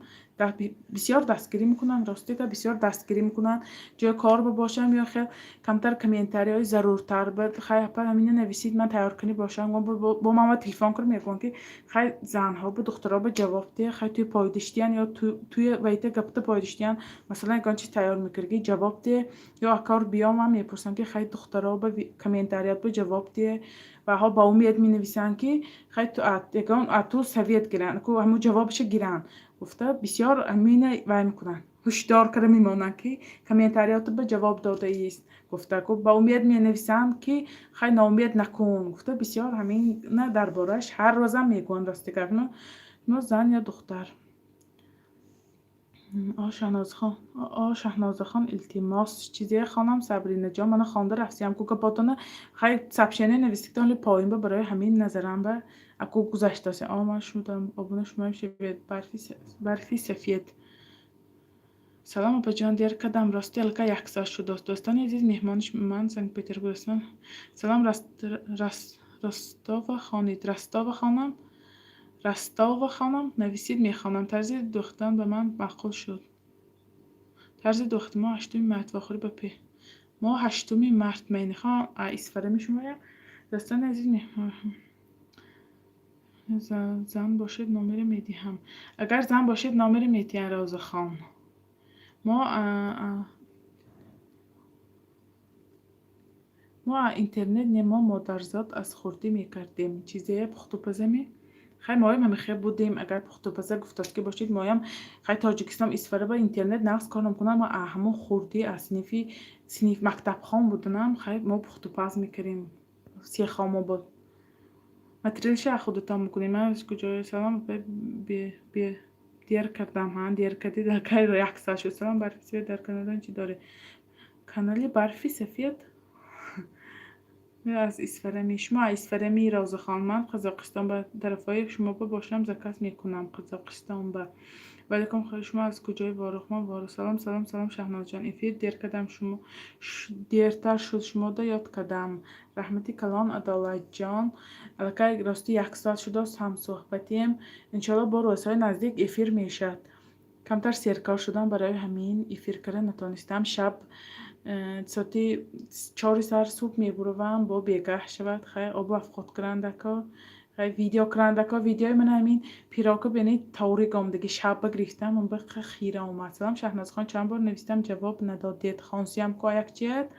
Бисёр дастгирӣ мекунанд, ростига, бисёр дастгирӣ мекунанд. Ҷои кор бошам ё хел камтар комментарияҳои заруртар, хай, апа, ҳамина нависид, ман тайёр кунӣ бошам, бо ман телефон кар, мегӯям, ки хай, занҳо бу духтаро ба ҷавоб деҳ, хай, туи пойдиштиян ё туи вайта гапта пойдиштиян, масалан, ягон чиз тайёр мекардӣ, ҷавоб деҳ, ё акор биём, ман мепурсам, ки хай, духтаро ба комментарият ба ҷавоб деҳ. Ваҳо ба умед менависанд, ки хай, ягон ту совет гиранд, ҳамун ҷавобаша гиранд гуфта, бисёр ҳамина вай мекунанд, ҳушдор карда мемонанд, ки комментариёто ба ҷавоб додаист гуфта, ба умед менависанд, ки хай, ноумед накун гуфта, бисёр ҳамина дар борааш ҳар рӯзам мегӯянд. Рости гап, но зан ё духтар. О, Шаҳнозахон, о, Шаҳнозахон, илтимос, чизе хонам. Сабринаҷон, мана хонда рафтиям ку гапотона. Хай, сообщение нависитон ли поин ба, барои ҳамин назарам ба аку гузаштасе. О, ман шудам обуна, шумоям шавед. Барфи сафед. Салом, опаҷон, дер кардам, рости, аллакай як соат шудааст. Дӯстони азиз, меҳмони ман Санкт Петербург ҳастанд. Салом, Ростова хонид, Ростова хонам, Ростова хонам, нависид, мехонам. Тарзи дӯхтан ба ман маъқул шуд. Тарзи дӯхти мо 8 март вохӯрӣ ба пе мо 8 март менихоҳам Исфара мешумоям. Дӯстони азиз, меҳмон зан бошед, номере медиҳам. Агар зан бошед, номере медиҳам, Розахон. Мо интернет не, мо модарзод аз хурдӣ мекардем. Чизе пухтупазаме? Хай, моям ҳамихел будем. Агар пухтупаза гуфтост ки бошед, моям, хай, Тоҷикистон, Исфара ба интернет нағз кор намекунам. Мо ҳамон хурдӣ, аз синифи синиф мактабхон буданам, хай, мо пухтупаз мекардем. Сехо мо буд. Материалша аз худатон мекунем. Ман аз куҷое? Салом, дер кардам. Ҳа, дер кардӣ, кай як соат шуд. Салом, Барфи сафед, дар каналон чӣ доред? Канали Барфи сафед аз Исфарами. Шумо аз Исфарами, Розахон? Ман Қазоқистон, ба тарафҳои шумо ба бошам, заказ мекунам Қазоқистон ба. Ваалайкум, шумо аз куҷои, Ворух? Ман Ворух. Салом, салом, салом, Шаҳнозҷон, эфир дер кардам, шумо дертар шуд, шумода ёд кардам. Раҳмати калон, Адолатҷон. Аллакай, рости, як соат шудааст ҳамсӯҳбатием. Иншоалло, бо рӯзҳои наздик эфир мешавад. Камтар серкор шудам, барои ҳамин эфир карда натонистам. Шаб соати 4 сар субҳ мебуравам, бо бегаҳ шавад. Хай, обу афқот кунандако, хай, видео кунандако, видеои ман ҳамин пирока бинед, торик омадаги, шабба гирифтам, он ба хира омад. Салом, Шаҳнозхон, чанд бор навистам, ҷавоб надодед. Хонсиям ко як чият.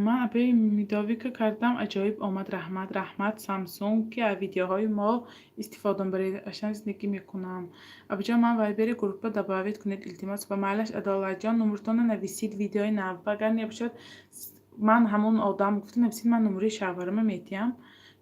Ман апаи медовика кардам, аҷоиб омад, раҳмат. Раҳмат, Самсунг, ки аз видеоҳои мо истифода баред, ашан зиндагӣ мекунам. Абуҷон, ман вайбери группа добавить кунед, илтимос. Ба майлаш, Адолатҷон, номертонро нависид, видеои нав. Агар небошад, ман ҳамон одам гуфта нависид, ман номери шавҳарама метиҳам.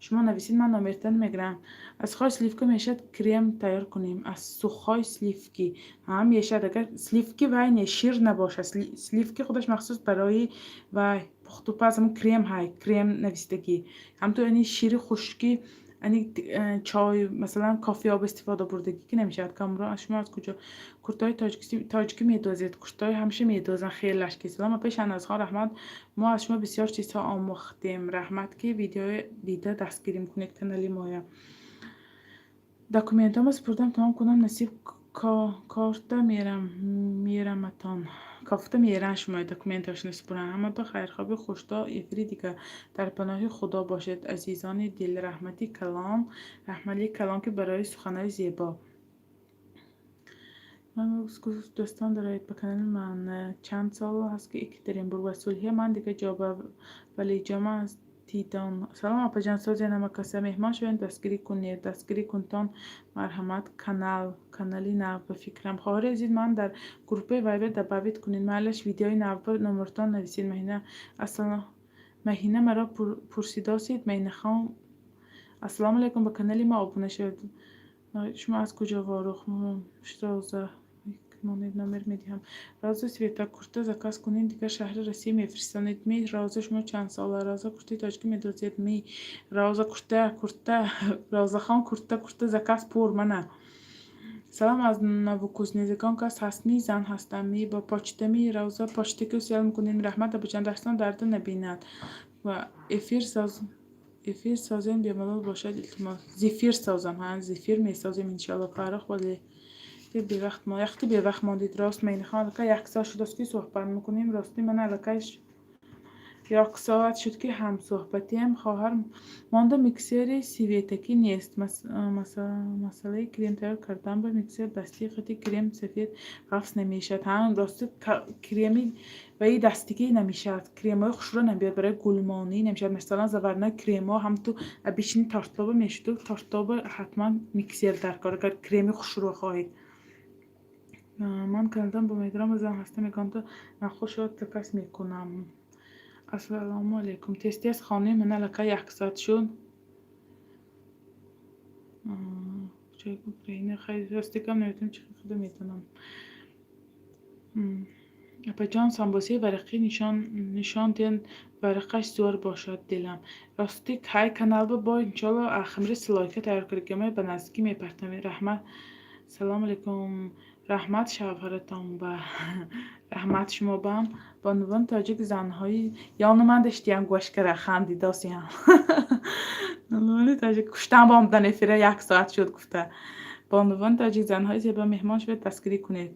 Шумо нависид, ман номертон мегирам. Аз сухой сливка мешавад крем тайёр кунем? Аз сухой сливки ҳа, мешавад, агар сливки вай не, шир набошад. Сливки худаш махсус барои вай пухтупаз, ҳамун крем ҳай, крем нависидагӣ. Ҳамту ани шири хушки, ани чой, масалан, кофеоб истифода бурдагӣ ки намешавад. Камрон, шумо аз куҷо? Куртаҳои тоҷикӣ медозед? Куртаҳои ҳамеша медозанд хелаш ки. Салом, апаи Шаҳнозхон, раҳмат, мо аз шумо бисёр чизҳо омӯхтем. Раҳмат, ки видеои дида дастгирӣ мекунед канали моя. Документҳоро супурдам, тамом кунам, насиб корта мерам, мераматон. Кофта меран, шумои документҳошро супуранд. Ҳама ба хайрхоби хуш, то эфири дигар. Дар паноҳи Худо бошед, азизони дил. Раҳмати калон, раҳмати калон, ки барои суханҳои зебо. Ман дӯстон доред ба канали ман. Чанд сол ҳаст, ки Екатеринбург ва Сулҳия, ман дигар ҷо ба валиҷома аз Тидон. Салом, апаҷон, сози намакаса, меҳмон шавед, дастгирӣ кунед, дастгирӣ кунтон, марҳамат. Канали нав ба фикрам. Хоҳари азиз, ман дар группаи вайбер добавить кунед, майлаш, видеои нав номертон нависед. Маҳина, ассалом, Маҳина, маро пурсидосед, Маҳинахон. Ассалому алайкум, ба канали мо обуна шавед. Шумо аз куҷо, Ворух? Роза монед, номер медиҳам. Роза Света, курта заказ кунед, дигар шаҳри Россия мефиристонед ми? Роза, шумо чанд сола? Роза, куртаи тоҷикӣ медозед ми? Роза, курта, курта, Розахон, курта, курта заказ пур мана. Салом, аз Новокузнецк кас ҳаст ми? Зан ҳастам ми? Бо почта ми? Роза, почта ки сел мекунед? Раҳмат, абуҷон, дастон дарда набинад ва эфир соз. Эфир созем, бемалол бошад, илтимос. Зефир созам, ҳа, зефир месозем, иншоалло. Фаррух, вале бевақт мо яхти бевақт мондид. Рост, Меҳнихон, аллакай як соат шудааст, ки суҳбат мекунем. Ростӣ, ман аллакай як соат шуд, ки ҳамсуҳбатиам. Хоҳар, монда миксери светакӣ нест. Масъалаи крем тайёр кардан ба миксер дастӣ қати крем сафед ғафс намешавад. Ҳа, рости, креми ваи дастикӣ намешавад, кремҳои хушрӯ намебиёд, барои гулмонӣ намешавад. Масалан, заварной кремҳо ҳамту обычный тортоба мешуду тортоба ҳатман миксер дар кор, агар креми хушрӯ хоҳед. Ман каналдан бо медорам, зан ҳастам, ягонта нахуш шуд, заказ мекунам. Ассалому алайкум. Тез, тез хонем, ман аллакай як соат шуд. Рости гап, наметавонам, чӣ худо медонам. Апаҷон, самбосаи варақӣ нишон диҳед, варақаш зӯр бошад, дилам. Рости, ҳай каналба бо, иншоалло, хамири силойка тайёр кардагиам, ба наздикӣ мепартам. Раҳмат. Салому алайкум. Раҳмат шавҳаратон ба, раҳмат шумо баам. Бонувони тоҷик, занҳои ёну ман даштиям, гӯшкара хандидосиям. Бонувони тоҷик куштан ба омадан эфира, як соат шуд гуфта. Бонувони тоҷик, занҳои зебо, меҳмон шавед, дастгирӣ кунед.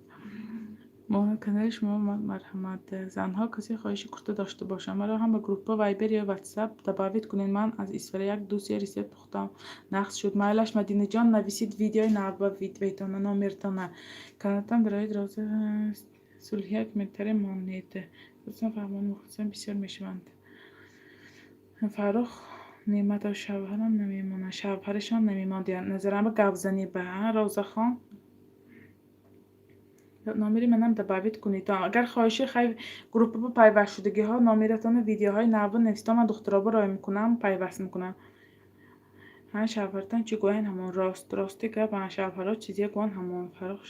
Мо канали шумо, марҳамат. Занҳо, касе хоҳиши курта дошта бошад, маро ҳам ба группа Вайбер ё Ватсап добавить кунед. Ман аз Исфара як ду се рецепт пухтам, нағз шуд. Майлаш, Мадинаҷон, нависид видеои нав ба вайтона номертона. Каналтан барои роза сулҳия комментарий монед. Лутфан фаҳмон, мухлисон бисёр мешаванд. Фаррух Неъматов, шавҳарам намемонад, шавҳарашон намемонд. Назарам ба гапзанӣ ба Розахон. Номери манам добавить кунед. Агар хоҳиши, хай, группа ба пайвастшудагиҳо номератонро, видеоҳои навро нависед, ман духтароба роя мекунам, пайваст мекунам. Ҳа, шавҳаратон чӣ гӯянд, ҳамон рост. Рости гап, шавҳарҳо чизе гӯянд, ҳамон. Фаррух,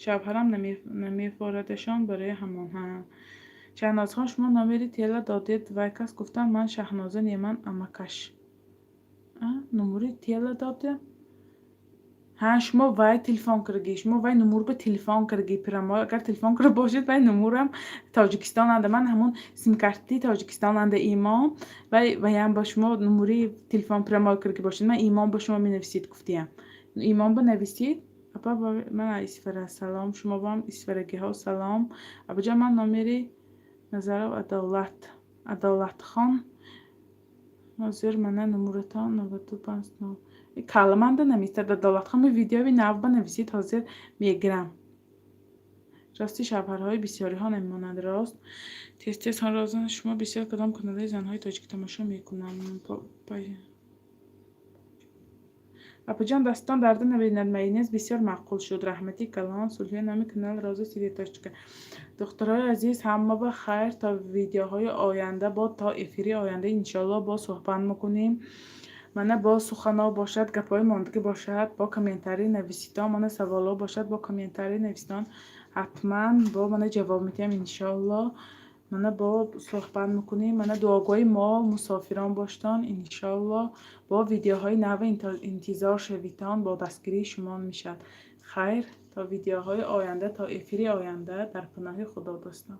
шавҳарам намефорадашон, барои ҳамон. Ҳа, Шаҳнозхон, шумо номери тела додед, вай кас гуфтанд, ман Шаҳноза не, ман амакаш. Номери тела додем? Ҳа, шумо вай телефон кардагӣ, шумо вай нумур ба телефон кардагӣ, прямо агар телефон карда бошед, вай нумурам Тоҷикистон анда, ман ҳамун симкарти Тоҷикистон анда имон, вай ваям ба шумо нумури телефон прямо кардагӣ бошед, ман имон ба шумо менависед гуфтиям. Имон ба нависед. Апа, ман Исфара, салом, шумо бам исфарагиҳо салом. Абуҷон, ман номери Назаров Адолат, Адолатхон, ҳозир мана нумуратон 95. Калиманда намистад. Адолатхон, видеои нав ба нависед, ҳозир мегирам. Рости, шавҳарҳои бисёриҳо намемонанд, рост. Тез, тез роза, шумо бисёр кадом каналҳои занҳои тоҷик тамошо мекунам. Апаҷон, дастон дарда набинад, майонез бисёр маъқул шуд, раҳмати калон. Сулҳия, номи канал Роза Светочка. Духтарои азиз, ҳама ба хайр, то видеоҳои оянда, бо то эфири оянда, иншоалло, боз суҳбат мекунем. Мана, боз суханҳо бошад, гапҳои мондагӣ бошад, бо комментарий нависитон, мана, саволҳо бошад, бо комментарий нависитон, ҳатман бо мана ҷавоб медиҳам, иншоалло. Мана, бо суҳбат мекунем. Мана, дуогӯи мо мусофирон боштон, иншоалло. Бо видеоҳои нав интизор шавитон, бо дастгирии шумо мешавад. Хайр, то видеоҳои оянда, то эфири оянда, дар паноҳи Худо, дӯстон.